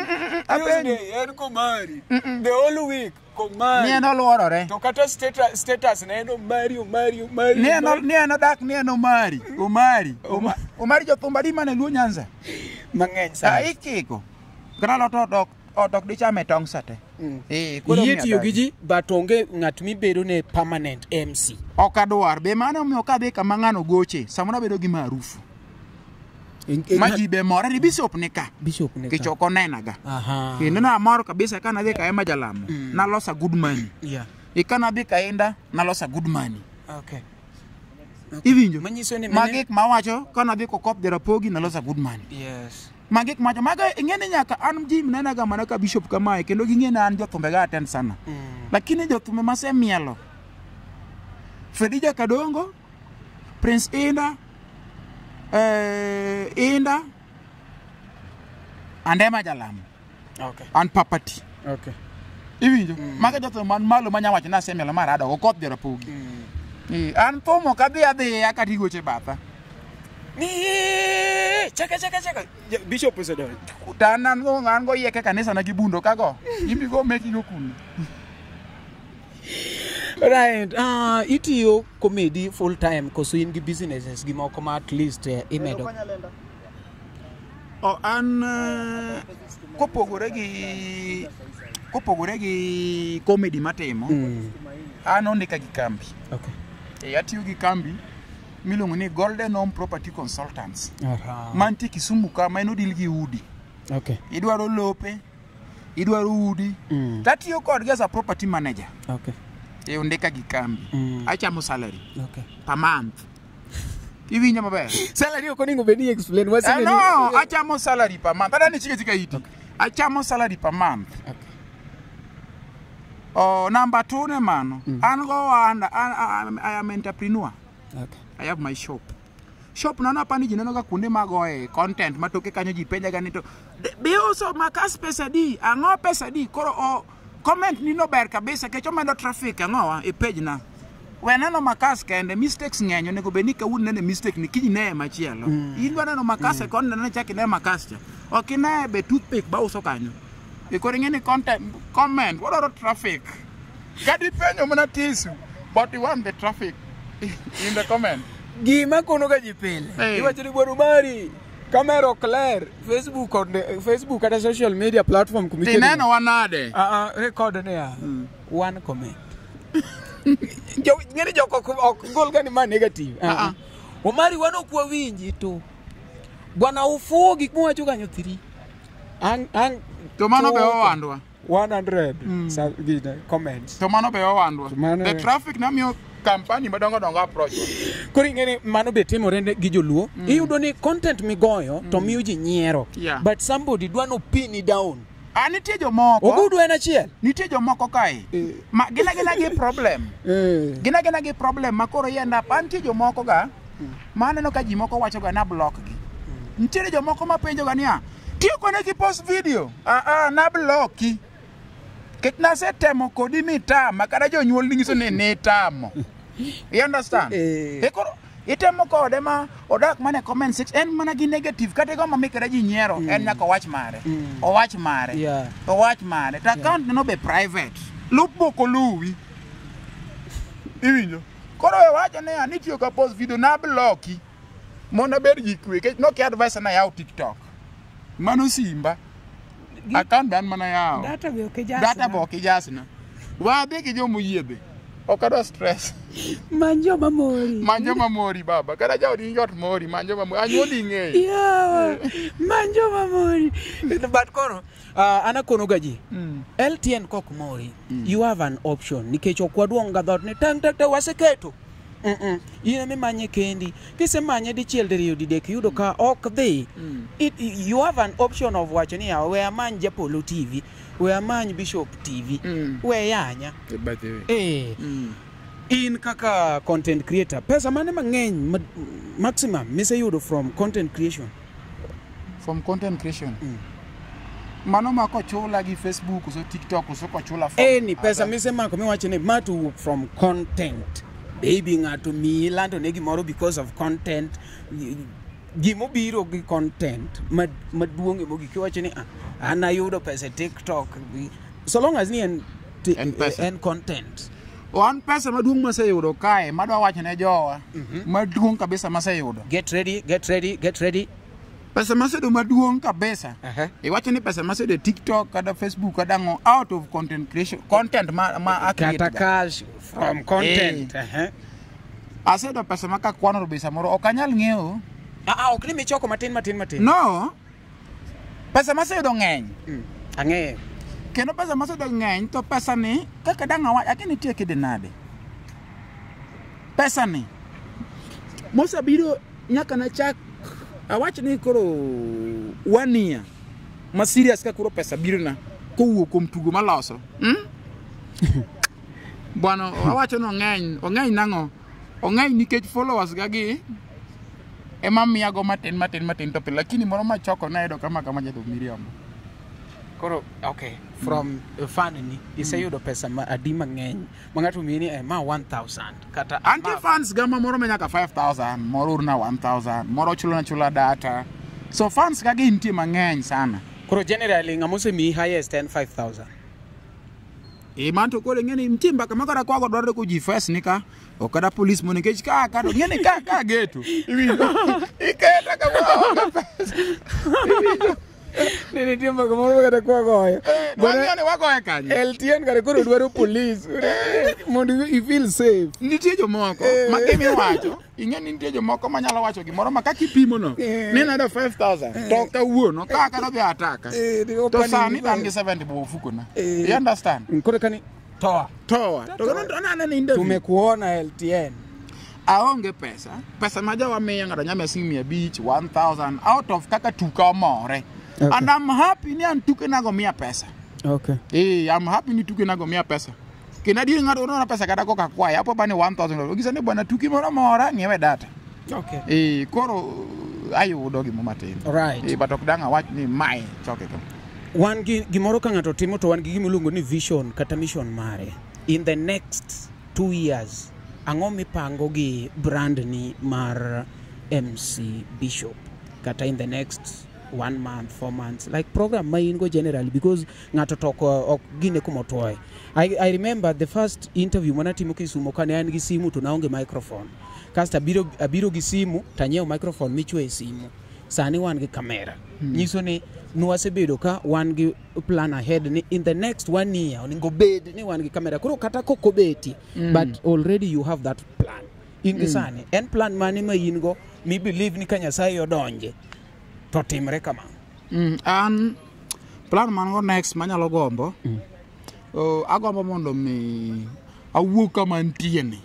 S6: Tuesday en komari. The whole week komari.
S7: Ni en oluorore.
S6: To kata status ne en Omari Omari Omari.
S7: Ni en ni en odak ni en Omari, Omari, Omari jothum adi mane Luo Nyanza?
S6: Mang'eny
S7: Ah,
S6: sana.
S7: ikiko. Kata alot ot ok dichame tong' sate. Koro
S6: Iyie
S7: omiyo
S6: tiyo gi
S7: adagi.
S6: ji but onge ng'at mibedo ne permanent MC.
S7: Ok adwar. Be mano omiyo kadhi kama ng'ano goche, samoro abedo gi maarufu. Ma ji be mora ni bishop ni ka.
S6: Bishop ni ka.
S7: Nikech ok onenaga.
S6: Aha.
S7: Kendo namor kabisa ka nadhi ka Emma Jalamo, nalosa good money.
S6: Yeah.
S7: E ka nadhi ka Inda, nalosa good money.
S6: Okay.
S7: Iwinjo?
S6: Manyiso ni
S7: Ma
S6: mine-
S7: gik mawacho ka nadhi kokop Jarapogi nalosa good money.
S6: Yes.
S7: Ma gik mawacho mago ing'e ni nyaka an ji nenaga mana ka bishop kamae kendo ging'e ni an jothumbe ga attend sana. Lakini jothumbe masemielo Fredija Kadongo, Prince Inda, Inda, and Emma Jalamo
S6: Okay.
S7: and Papati.
S6: Okay.
S7: Iwinjo? Mago jothum man malo manya wacho ni asemielo ma rado go koth Jarapogi. An thum ok adhi adhiya kata igoche batha.
S6: Ni chaka chaka chaka. Bishop osedonjo.
S7: To an go yieke kanisa na gi bundo kago. Imbi go meki go kuno.
S6: Right. Itiyo comedy full time koso in gi businesses gi moko ma at least imedo?
S7: O an kopogore gi comedy matimo, an ondika gi kambi. E atiyo gi kambi miluongo ni Golden Home Property Consultants. Mantie Kisumu ka, ma en odil gi udi. Idwaro lope, idwaro udi. Tatiyo kodgi as a property manager. E ondika gi kambi. Achamo salary per month. Iwinjo maber?
S6: Salary ok onego bed ni explain.
S7: Eh, no, achamo salary per month. Adani chike chike iti. Achamo salary per month. Oh, number two ne mano. An go ohanda, I am entrepreneur. I have my shop. Shop nano apani ji neno ga kuonde magoye content matoke kanyo ji penja ga ni to "Be uso makas pesa di, ang'o pesa di?" Koro o comment ni no ber kabisa kech omedo traffic ang'owa e page na. We neno makas kende, mistakes ng'eny, onego bed ni kawuono nene mistake ni kiny neye machielo. In dwa neno makas e content ne chak ine makas cha. Ok ine be toothpick ba uso kanyo. E koro ing'e ni content comment wadwaro traffic. Kata ipenjo mana tissue, but you want the traffic in the comment.
S6: Gima kono ga ji pile. Iwacho ni bwana mari kamera ok ler, Facebook kod Facebook kata social media platform kumikete.
S7: Tineno wanade?
S6: Ah ah, record ne ya. One comment. Jo ng'eni jok ok gol ga ni ma negative. Ah ah. Omari wan ok wawinji to. Bwana ufuo gik mowacho kanyo 3. Ang
S7: To mano be owandwa.
S6: 100 sa gine comments.
S7: To mano be owandwa.
S6: Mano
S7: The traffic namiyo kampani madongo dongo approach wa.
S6: Koro ing'e ni mano be timore ne gi joluo. Iyudo ni content migoyo to miyo ji nyiero. But somebody dwa no pin it down.
S7: Ah, nitie jomoko.
S6: Ogudu en achiel.
S7: Nitie jomoko kae. Ma gin agina gi problem. Gin agina gi problem ma koro i end up. An nitie jomoko ga ma aneno ka ji moko wacho ga na block gi. Nitiere jomoko ma penjo ga niya, tiyo kone ki post video. Ah ah, na blocki. Ket nasetemo kodi mitama kata jonyuol nyiso ni nitamo. You understand?
S6: Eh.
S7: E koro itemo kode ma odak mana e comment section en mana gi negative kata igombo mikre ji nyiero en nyaka owach mare. Owach mare. Owach mare. To account no be private. Lup bok oluwi. Iwinjo? Koro we wacho niya nitiyo ka post video na blocki mondo abed gi kwe. Nikech nokia advice na yaw TikTok. Mano simba. Account be an mana yawo.
S4: Data be ok ijasna.
S7: Data be ok ijasna. Wadhi gi jomoyie be. Ok adwa stress.
S4: Many joma mori.
S7: Many joma mori baba. Kata jaodi ni ot mori, many joma mori. Anyuondi ing'eyo.
S4: Yawa, many joma mori.
S6: But koro an akono ga ji. LTN kok mori. You have an option nikech ok waduong' ga dhoot ni tang tang tang waseketo. In ema imanye kendi. Kisemanye dichiel diriyo didek iyudo ka ok dhi. You have an option of wacho ni yawa we amany Japolo TV, we amany Bishop TV, we yanya.
S7: By the way.
S6: In kaka content creator, pesa mane mang'eny maximum miseyudo from content creation?
S7: From content creation. Mano ma kochula gi Facebook koso TikTok koso kochula from
S6: Any pesa
S7: other-
S6: misemako miwacho ni ma to wuok from content. Baby ng'ato miyi lando ne gimoro because of content. Gimobiro gi content maduong' e mogik iwacho ni ah, an ayudo pesa e TikTok. So long as ni en,
S7: En pesa.
S6: en content.
S7: Wan pesa maduong' maseyudo kae madwa wacho ne jowa maduong' kabisa maseyudo.
S6: Get ready, get ready, get ready.
S7: Pesa maseyudo maduong' kabisa. Iwacho ni pesa maseyudo e TikTok kata Facebook kata ang'o out of content creation content ma a create
S6: Kata
S7: ga.
S6: cash from content.
S7: Aseyudo pesa ma kakwano to be samoro ok anyal ng'eyo.
S6: Ah, ah, ok ni michoko matin matin matin.
S7: No. Pesa maseyudo ng'eny.
S6: Ang'eyo.
S7: Kendo pesa maseyudo ng'eny to pesa ni kaka dang' awach akia nitie kide nade. Pesa ni mosebiro nyaka nachak awach ni koro one year ma serious ka koro pesa biro na kowuok kuom tugo maloso. Bwana awacho ni ong'eny, ong'eny nang'o? Ong'eny nikech followers ga gi ema miyago matin matin matin to pile lakini moro machoko nayudo kama kama jadho miriambo.
S6: Koro okay, from fan ni iseyudo pesa ma adi mang'eny ma ng'ato miyi ni ma 1000 kata
S7: Antie fans gama moro ma nyaka 5000, moro orna 1000, moro chulona chula data. So fans ka gi nitie mang'eny sana.
S6: Koro generally ng'ama osemiyi highest en 5000.
S7: E man to koro ing'eni nitie mbaka ma kata kwago dwarore ko ji fes ni ka ok kata polis mondo nikech ka ka to ing'eni ka geto iwinjo iketa ka waonge pesa.
S6: Ne nitie mbaka moro kata kwagoyo.
S7: Wang'eyo ni wagoye kanye.
S6: LTN kare koro dwaro police mondo i feel safe.
S7: Nitie jomoko ma gimiwacho ing'e ni nitie jomoko manyalo wacho gimoro ma kaka ipimo no ni nado 5000 to kawuono ka kata dhi ataka to sani to an gi 70 bo ofukona. You understand?
S6: Koro kani toa.
S7: Toa. To koro aneno ni interview.
S6: Tumekuona LTN.
S7: Aonge pesa. Pesa ma jawa miyo ng'ato nyalo miya siling 500, 1000 out of kaka tuka omore.
S6: Okay.
S7: And I'm happy ni an tuke nago miya pesa.
S6: Okay.
S7: I'm happy ni tuke nago miya pesa. Kendo adier ng'ato orona pesa kata koka kwaye apo bani 1000. Ogisa ni bwana tuki moro mora ng'iewe data.
S6: Okay.
S7: Koro ayudo gimo matin.
S6: Right.
S7: But ok dang' awach ni mae choke ka.
S6: Wan gi gimoro ka ng'ato timo to wan gi gimiluongo ni vision kata mission mare. In the next 2 years, ang'o mipango gi brand ni mar MC Bishop? Kata in the next 1 month, 4 months, like program ma in go generally, because ng'ato to ok gine kumotoe. I remember the first interview manatimo Kisumo kane an gi simu to naonge microphone. Kasto abiro gi simu tanyiewo microphone michwe e simu. Sani wan gi kamera. Nyiso ni nwasebedo ka wan gi plan ahead ni in the next 1 year onego bed ni wan gi kamera. Koro kata kokobeti, but already you have that plan. In gi sani, en plan mane ma in go mi believe ni ka Nyasaye odonje to timre kama?
S7: An plan man go next manyalo gombo. Agombo mondo mi awuog kama antie ni.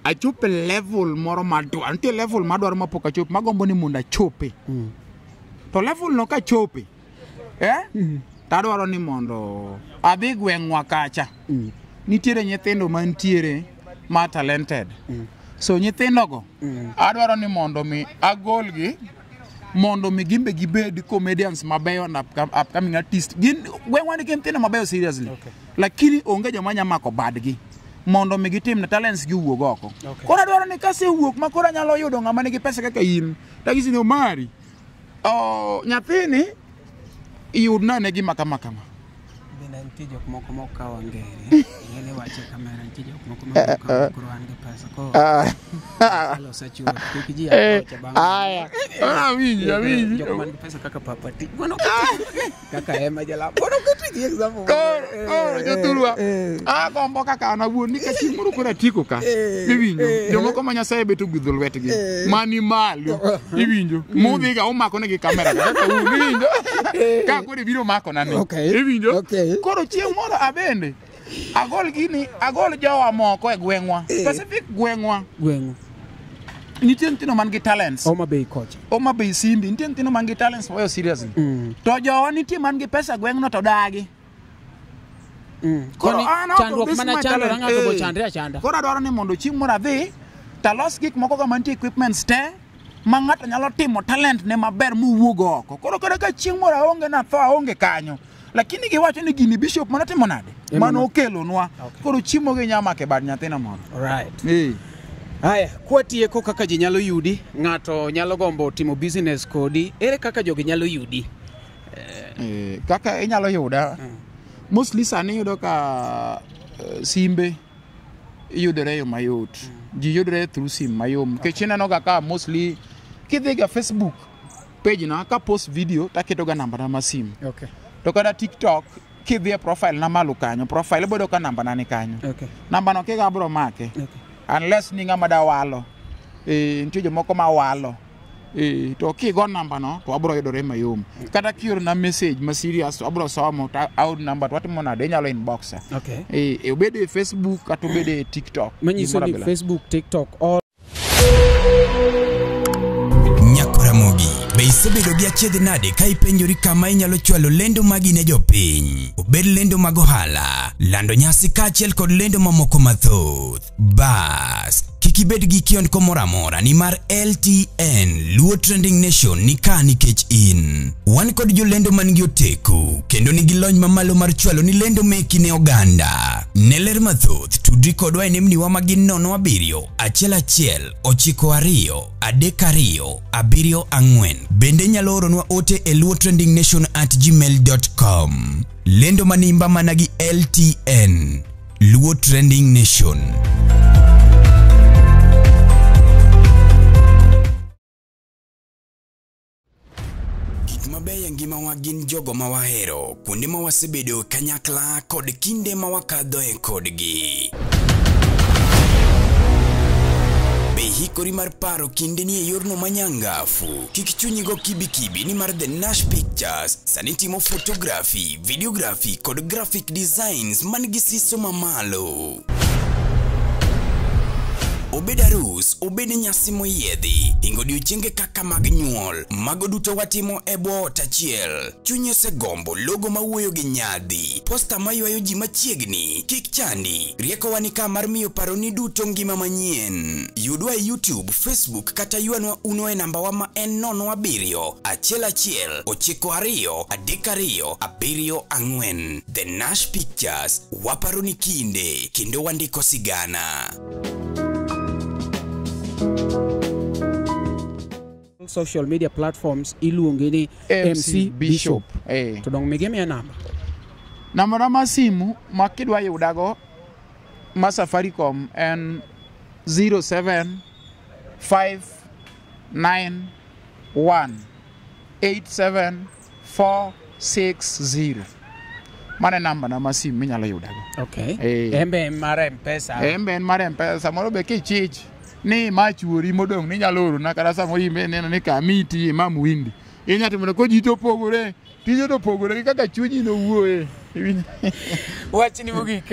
S7: Achop e level moro madwaro. Nitie level madwaro mapok achopo, magombo ni mondo achope. To level no kachope, tadwaro ni mondo adhi gweng'wa kacha. Nitiere nyithindo mantiere ma talented. So nyithindogo adwaro ni mondo mi agolgi mondo mi gimbe gibed comedians mabeyo and upcoming artists. Gin gweng'wa nigi nyithindo mabeyo seriously.
S6: Okay.
S7: Lakini onge joma nya mako badgi mondo mi gitim na talents gi wuog oko.
S6: Okay.
S7: Koro adwaro ni kasewuok ma koro anyalo yudo ng'ama nigi pesa kaka in. Tagisi ni Omari. Nyathini iyudna ne gima kama kama.
S6: Bende nitie jok moko mokawo ngere. Ing'e ni wache kamera nitie jok moko mokawo koro an gi pesa. Koro alosa chuth kik ji akocha bang'.
S7: Aya. Awinji.
S6: Jok man gi pesa kaka Papa T. Bono kaka Emma Jalamo. Bono kete gi example.
S7: Koro jothurwa. Agombo kaka an awuon ni ka chieng' moro koro atieko ka. Iwinjo. Jomoko ma Nyasaye bet ogwedho lwetgi. Mani malo. Iwinjo. Mudhiga umako negi kamera kaka un. Iwinjo. Ka koro ibiro mako na ni. Iwinjo. Koro chieng' moro abende agol gini, agol jowa moko e gweng'wa. Specific gweng'wa.
S6: Gweng'u.
S7: Nitie nyithindo man gi talents.
S6: Homa Bay kocha.
S7: Homa Bay Simbi, nitie nyithindo man gi talents mabeyo seriously. To jowa nitie man gi pesa gweng'no to dagi. Koro an out of
S6: Chandruok
S7: this
S6: mana
S7: my
S6: chandora
S7: talent,
S6: ng'ato bo chandre achanda.
S7: Koro adwaro ni mondo chieng' moro adhi talos gik moko ka mantie equipments te ma ng'ato nyalo timo talent ne maber mowuog oko. Koro kata ka chieng' moro aonge natho aonge kanyo. Lakini giwacho ni gini Bishop mano timo nade? Mano okelonwa. Koro chiemo gi nyama ke bad nyathina moro.
S6: Right. Haya, kwatieko kaka ji nyalo yudi, ng'ato nyalo gombo timo business kodi, ere kaka jogi nyalo yudi?
S7: Kaka inyalo yuda. Mostly sani iyudo ka simbe yudore e yo mayot. Ji yudore through sim mayom. Nikech ineno ga ka mostly kidhi ga Facebook page na ka post video taketo ga namba na mar sim.
S6: Okay.
S7: To kata TikTok kidhi e profile na malo kanyo, profile iboyudo ka namba na ni kanyo.
S6: Okay.
S7: Namba no kiga abro make.
S6: Okay.
S7: Unless ni ng'ama da walo. Nitie jomoko ma walo. To kigo namba no to abro yudore mayom. Kata kiorona message ma serious to abro somo to aor namba to watimo nade inyalo inbox.
S6: Okay.
S7: Obed e Facebook kata obed e TikTok.
S6: Manyiso ni
S7: Gimoro abila.
S6: Facebook, TikTok, all
S1: Nyakoramogi, be isebedo gi achiedh nade ka ipenjori kama inyalo chwalo lendo magi ne jopiny? Obed lendo mag ohala, lando nyasi kaachiel kod lendo mamoko mathoth. Bas, kik Kik ibed gi kiondko moro amora nimar LTN Luo Trending Nation ni ka nikech in. Wan kod jolendo man gi oteku kendo nigi lony mamalo mar chwalo ni lendo meki ne oganda. Ne ler mathoth tudri kodwa e nembniwa ma gin 07 11 92 32 74. Bende inyalo oronwa ote e luotrendingnation@gmail.com. Lendo manimba mana gi LTN Luo Trending Nation. Gik mabeyo e ngimawa gin jogo ma wahero, kuonde ma wasebedo kanyakla kod kinde ma wakadhoe kodgi. Be hikori mar paro kinde ni e yorno manyangafu? Kik chunyi go kibikibi nimar The Nash Pictures sani timo photography, videography kod graphic designs man gi siso mamalo. Obed arus, obed nyasi moyiedhi, hingo odiochienge kaka mag nyuol, mago duto watimo e bwo ot achiel. Chunyi osegombo logo mawuoyo gi nyadhi, posta maywayo ji machiegni, kik chandi, riekowa ni ka mar miyo paroni duto ngima manyien. Yudwa e YouTube, Facebook kata ywanwa uno e nambawa ma en 07 11 92 32 74. The Nash Pictures, waparo ni kinde, kendo wandiko sigana.
S6: Social media platforms iluonge ni MC Bishop. To dong migi miya namba.
S7: Namba na mar simu ma kidwa yudago ma Safaricom en 07591 87460. Mano e namba na mar simu minyalo yudago.
S6: Okay. Embe mar M-Pesa.
S7: Embe en mar M-Pesa. Samoro be kichich ni ma chuori modong' ninyalo orona kata samoro in be ineno ni kama itiye ma muhindi. Inya timo ko ji to opogore, tije to opogore gi kaka chunyi nowuoye.
S6: Wachni mogik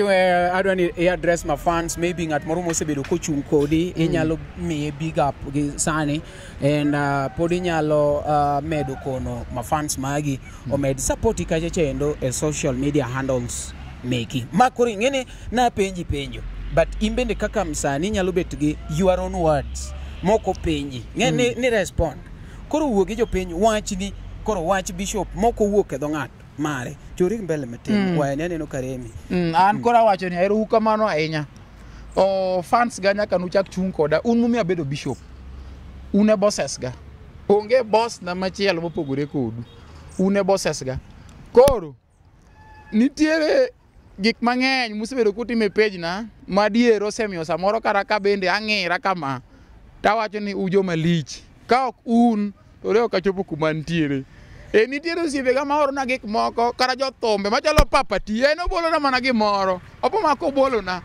S6: adwa ni i address ma fans, maybe ng'at moro mosebedo kochung' kodi inyalo miye big up gi sani and pod inyalo medo kono ma fans magi omed support kacha chendo e social media handles meki. Ma koro ing'eni napenji penjo but in bende kaka msani inyalo bet gi your own words moko penji ng'e ni, ni respond koro wuo gi jopiny wachni koro wach Bishop moko wuok e dho ng'ato mare chori mbele matin wayani aneno karemi.
S7: An koro awacho ni ahero kamano ahinya. O fans ga nyaka nuchak chung' koda un mumiyo abedo bishop. Un e bosses ga. Onge boss na machielo mopogore kodu. Un e bosses ga. Koro nitiere gik mang'eny musebedo kutimo e page na madier osemiyo samoro kata ka bende ang'ira kama tawacho ni u joma lich. Ka ok un to de ok achopo kuma ntiere. E nitiere osiepega ma orona gik moko kata jothumbe machalo Papa T en obolona mana gimoro opo ma kobolona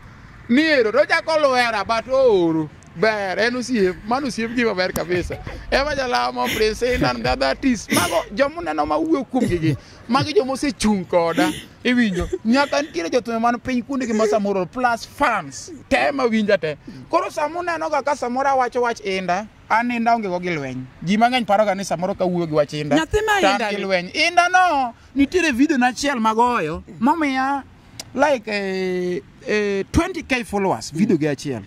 S7: ni ero to ochako lwera but ooro ber en osiep mano osiep gima ber kabisa ema jalamo Prince and the other artists mago jomuneno mawuoyo kuomgi gi magi joma osechung' koda iwinjo nyaka nitiere jothumbe man piny kuondegi ma samoro plus fans te mawinja te koro samuneno ga ka samoro awacho wach Inda an Inda onge go gi lweny ji mang'eny paroga ni samoro kawuoyo gi wach Inda
S6: Nyathi ma
S7: to an
S6: Inda
S7: gi
S6: ni.
S7: lweny Inda no nitiere video na achiel magoyo momiya like 20k followers video gi achiel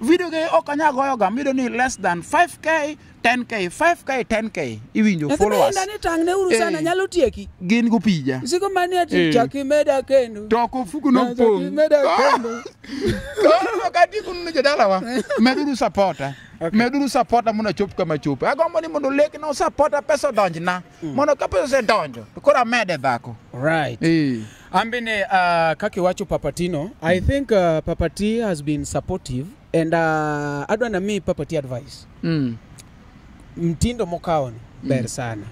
S7: video gi ok anya goyo ga miyudo ni less than 5k 10k 5k 10k iwinjo
S4: Nyathi ma
S7: followers
S4: Inda ni tang' ne uru sana nyalo tieki.
S7: Gin gopija
S4: Isiko mani ati chak imeda kendo.
S7: To ok ofuku
S4: Chak
S7: nopong'
S4: imeda kendo.
S7: Koro katieko ne jodalawa meduru supporta meduru supporta mondo achop kama achope agombo ni mondo lekna osupporta pesa odonjna mondo ka pesa osedonjo to koro amede dhako.
S6: Right. Ambene kaka iwacho Papatino, I think Papati has been supportive and adwa nami Papati advice. Mtindo mokawoni ber sana.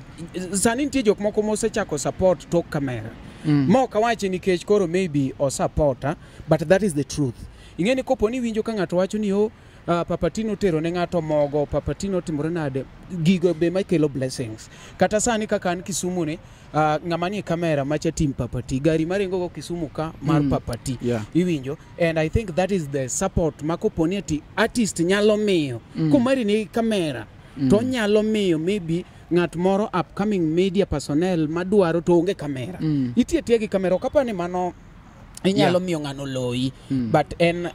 S6: Sani nitie jok moko mosechako support tok kamera. Ma ok awache nikech koro maybe osupporta, but that is the truth. Ing'e ni kopo ni iwinjo ka ng'ato wacho ni o Papatino otero ne ng'ato mogo, Papatino otimore nade, gigo be makelo blessings. Kata sani kaka an Kisumu ni, ng'ama nie kamera macha team Papati, gari maringo go Kisumu ka mar Papati. Iwinjo? And I think that is the support ma kopo ni ati artist nyalo miyo. Komari ni kamera, to onyalo miyo maybe ng'at moro upcoming media personnel madwaro to onge kamera. Itie tie gi kamera, ok apar ni mano Inyalo miyo ng'ano loyi, but en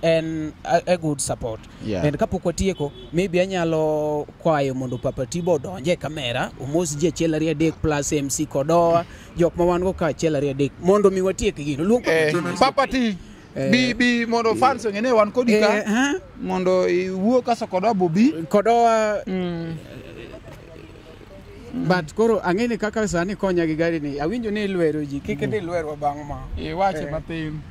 S6: a good support. And kapok watieko, maybe anyalo kwayo mondo Papa Tibo odonje e kamera, omos ji 1 2 3 plus MC Kodowa, jok ma wan go ka 1 2 3 mondo mi watiek gino. Luong Papa T.
S7: Papa T. Bi mondo fans ong'e ni wan kodi ka. Mondo iwuo kaso Kodowa bobi.
S6: Kodowa. But koro ang'e ni kaka sani konya gi gari ni awinjo ni ilwero ji kik idhi lwerwa bang' ma
S7: iwache matin.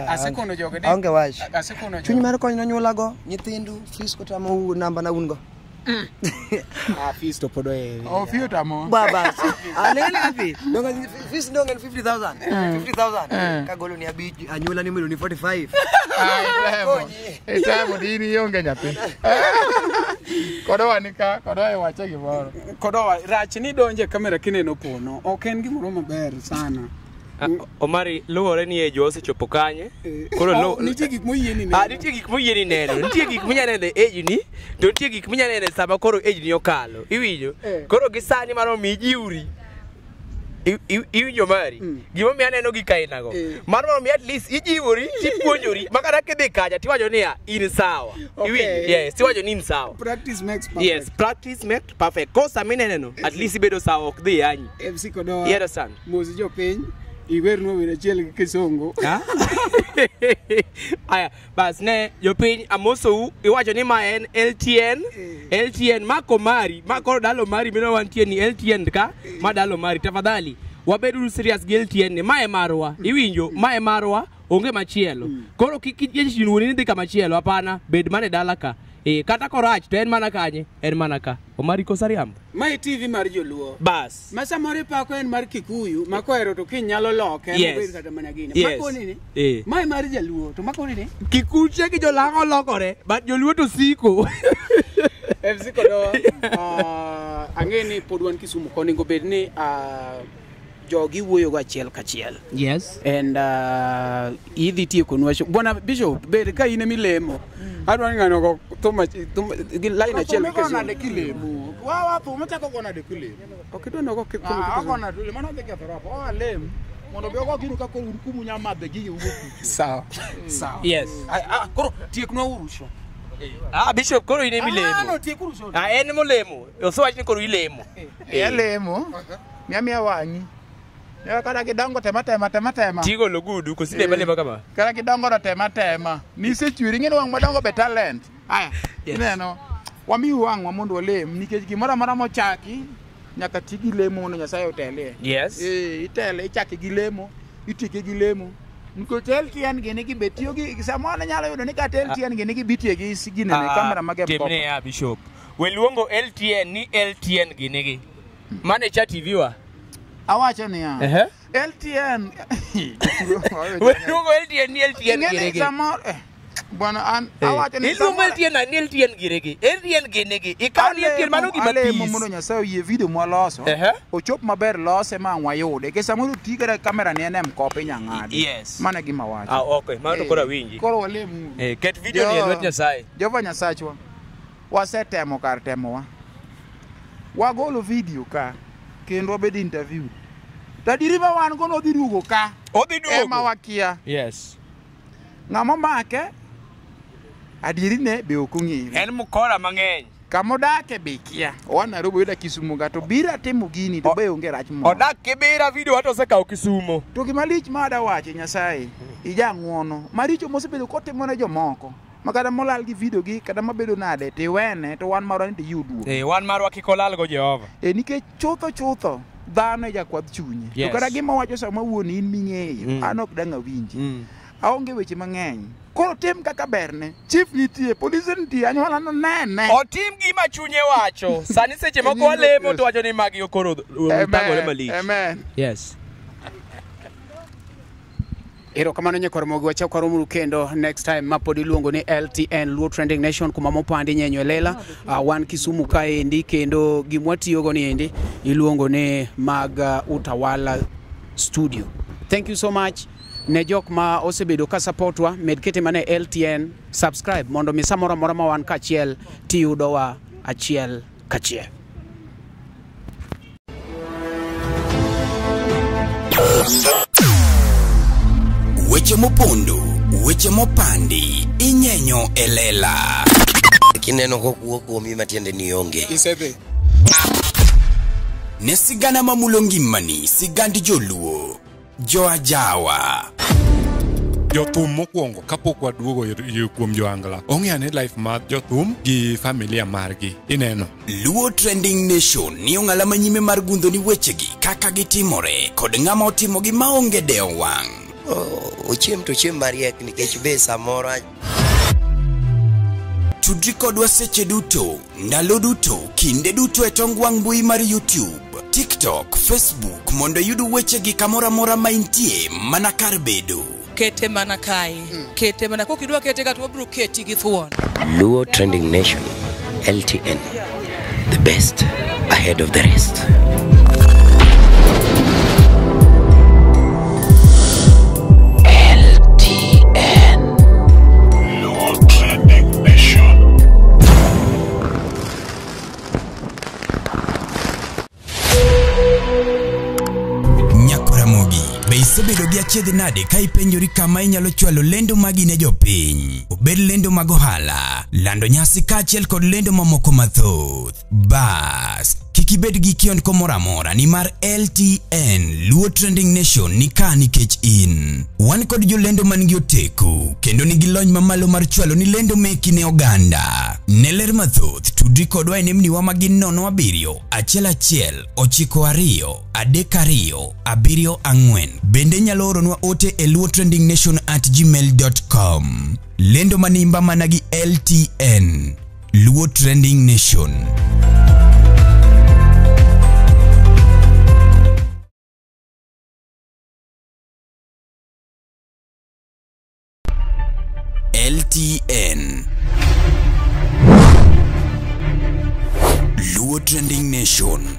S6: Asekono joge ni
S8: Aonge wach.
S6: Asekono joge.
S8: Chuny mar kony nonyuolago nyithindu fees kotamo namba na un go.
S6: Fees to pod ohere.
S7: Oh, fee otamo.
S8: Baba. Anene api. Donga fees dong en 50,000. 50,000. Kagolo ni abich anyuola ni miluongo ni 45.
S7: Itemo dini ionge nyathi. Kodowa ni ka, Kodowa iwache gimoro.
S6: Kodowa rach ni donje kamera kineno pono. Ok en gimoro maber sana.
S9: Omari luwore ni ejo osechopo kanye. Koro
S6: nitie gik moyieni neno.
S9: Nitie gik moyieni neno. Nitie gik minyalo neno e age ni, to nitie gik minyalo neno sama koro age ni okalo. Iwinjo? Koro gi sani mano mi jiwri. Iwinjo mari. Gimomiyo aneno gik ainago. Mar mondo mi at least ijiwori, tipuonjori, ma kata kidhi kacha tiwacho niya in sawa. Iwinjo? Yes, tiwacho ni in sawa.
S6: Practice makes perfect.
S9: Yes, practice makes perfect. Ko sama ineneno, at least ibedo sawa ok dhi yanyi.
S6: MC Kodowa.
S9: You understand?
S6: Mos jopiny. Iwernwa wer achiel gi Kisungu.
S9: Aya, bas ne jopiny amosou iwacho ni ma en LTN. LTN ma komari, ma koro dalo mari mino wantie ni LTN ka, ma dalo mari tafadhali. Wabeduru serious gi LTN ni mae marwa. Iwinjo, mae marwa onge machielo. Koro kik ijin wuoni ni dhi kamachielo, hapana, bed mana e dala ka. Kata korach to en mana kanye, en mana ka. Omari koso ariambo?
S6: Mae TV mar joluo.
S9: Bas.
S6: Ma samoro ipako en mar Kikuyu, ma kohero to kiny nyalo loke, mobed kata mana gini.
S9: Yes.
S6: Makoni ni, mae mar jaluo, to makoni ni?
S9: Kikuche gi jolang'o lokore, but joluo to siko.
S6: MC Kodowa, ang'e ni pod wan Kisumu koni onego bed ni jogi wuoyo go achiel kachiel.
S9: Yes.
S6: And idhi tiekonwa. Bwana Bishop, bed ka in emilemo. Adwa ni ng'ano go thum gi line achiel gi Kisumu.
S7: Nade kilemo. Wa thum chako go nade kilemo.
S6: Ok idwa nogo thum gi
S7: Ako
S6: Kisumu.
S7: nade mano dhi kethora. O alem. Mondo bi ogo gino kaka un kumunya madhe gigi ugo kucho.
S6: Sawa. Sawa.
S9: Yes.
S6: Koro tieknwa uru show.
S9: Bishop koro in emilemo.
S6: No, tiek uru show.
S9: En molemo. Osewach ni koro ilemo.
S7: Alemo. Miya wang'i. Kata gidongo tema.
S9: Tigo logudu kosinde malemo kama.
S7: Kata gidongo to tema. Nisechweri ing'e ni wang' madongo be talent. Aya, ineno. Wamiu wang'wa mondo walem nikech gimoro amora mochaki nyaka ti gi lemo mondo Nyasaye otelie.
S9: Yes.
S7: Itele ichake gi lemo, itieke gi lemo. Nikech LTN gini gi be tiyo gi samoro nyalo yudo ni kata LTN gini gi bitie gi ginene kamera mag M-Kopa.
S9: Timne ya Bishop. Weluongo LTN ni LTN gini gi. Mane cha TV wa.
S7: Awacho niya. LTN.
S9: Weluongo LTN ni LTN gini gi.
S7: Samoro bwana an awacho ni
S9: iluongo LTN ni LTN gini gi. LTN gini gi. Ikaw ni LTN mano gima
S7: alemo
S9: pis.
S7: mondo Nyasaye oyie video mwaloso. Ochop maber lose ma wayude. Nikech samoro ti kata kamera ni en M-Kopa inya ng'adi.
S9: Yes.
S7: Mano e gima awacho.
S9: Okay, mano to koro awinji.
S7: Koro walem.
S9: Ket video ni e lwet Nyasaye.
S7: Jehova Nyasachwa. Wasetemo kar temowa. Wagolo video ka kendo wabed interview. Tadiri ma wan go nodhi duogo ka.
S9: Odhi duogo.
S7: Ema wakia.
S9: Yes.
S7: Ng'ama omake adierine be ok ong'ere.
S9: En mukora mang'eny.
S7: Kamodake be kia. Oa Nairobi oda Kisumu ga to biro atimo gini to be onge rach moro.
S9: Odak Kibera video hata osekawo Kisumo.
S7: To gima lich ma ada wacho Nyasaye, ijang'uono. Maricho mosebedo kotimo ne jomoko. Ma kata molal gi video gi kata mabedo nade tiwene to wan marwa ni tiyuduo.
S9: Wan marwa kik olal go Jehova.
S7: Nikech chutho dhano e jakwadh chunye.
S9: Yes.
S7: To kata gima wacho sama wuon in ming'eyo, an ok dang' awinji. Aonge weche mang'eny. Koro tim kaka berne. Chief nitie, polise nitie, anyuola no nene.
S9: Otim gima chunye wacho. Sani seche moko walemo to wacho ni magi koro thagore malich.
S7: Amen.
S9: Yes.
S6: Erokamano nyakwar Mogi, wachak waromuru kendo next time ma pod iluongo ni LTN Luo Trending Nation kuma mopandi nyenyo e lela. Wan Kisumu kaendi kendo gimwa tiyogo ni endi iluongo ni mag Utawala Studio. Thank you so much ne jok ma osebedo ka supportwa, med kete mana e LTN, subscribe mondo mi samoro amora ma wan kachiel tiyudowa achiel kachiel.
S1: Weche mopondo, weche mopandi, inyenyo e lela.
S2: Kineno kokuo kuomi matiende ni onge.
S7: Isedhi.
S1: Ne sigana mamulo ngimani, sigand joluo, joajawa.
S3: Jothum mokwongo kapok waduogo kuom joangla ong'e ane life mar jothum gi familia margi ineno.
S1: Luo Trending Nation ni ong'ala manyime mar gundho ni wechegi kaka gitimore kod ng'ama otimogi maonge dewo wang'.
S2: Ochiem to ochiem mariek nikech be samoro
S1: Tudri kodwa seche duto, ndalo duto, kinde duto e tong wang' mbui mar YouTube, TikTok, Facebook mondo iyud wechegi kamoro amora ma intie mana kar bedo.
S4: Kete mana kae. Kete mana kokidwa kete ka to wabiro keti gi thuon.
S2: Luo Trending Nation, LTN, the best ahead of the rest. LTN.
S5: Luo Trending Nation.
S1: Nyakoramogi, be isebedo gi achiedh nade ka ipenjori kama inyalo chwalo lendo magi ne jopiny? Obed lendo mag ohala, lando nyasi kaachiel kod lendo mamoko mathoth. Bas, kik ibed gi kiondko moro amora nimar LTN Luo Trending Nation ni ka nikech in. Wan kod jolendo man gi oteku kendo nigi lony mamalo mar chwalo ni lendo meki ne oganda. Ne ler mathoth, tudri kodwa e nembniwa ma gin 07 11 92 32 74. Bende inyalo oronwa ote e luotrendingnation@gmail.com. Lendo manimba mana gi LTN Luo Trending Nation. LTN Luo Trending Nation.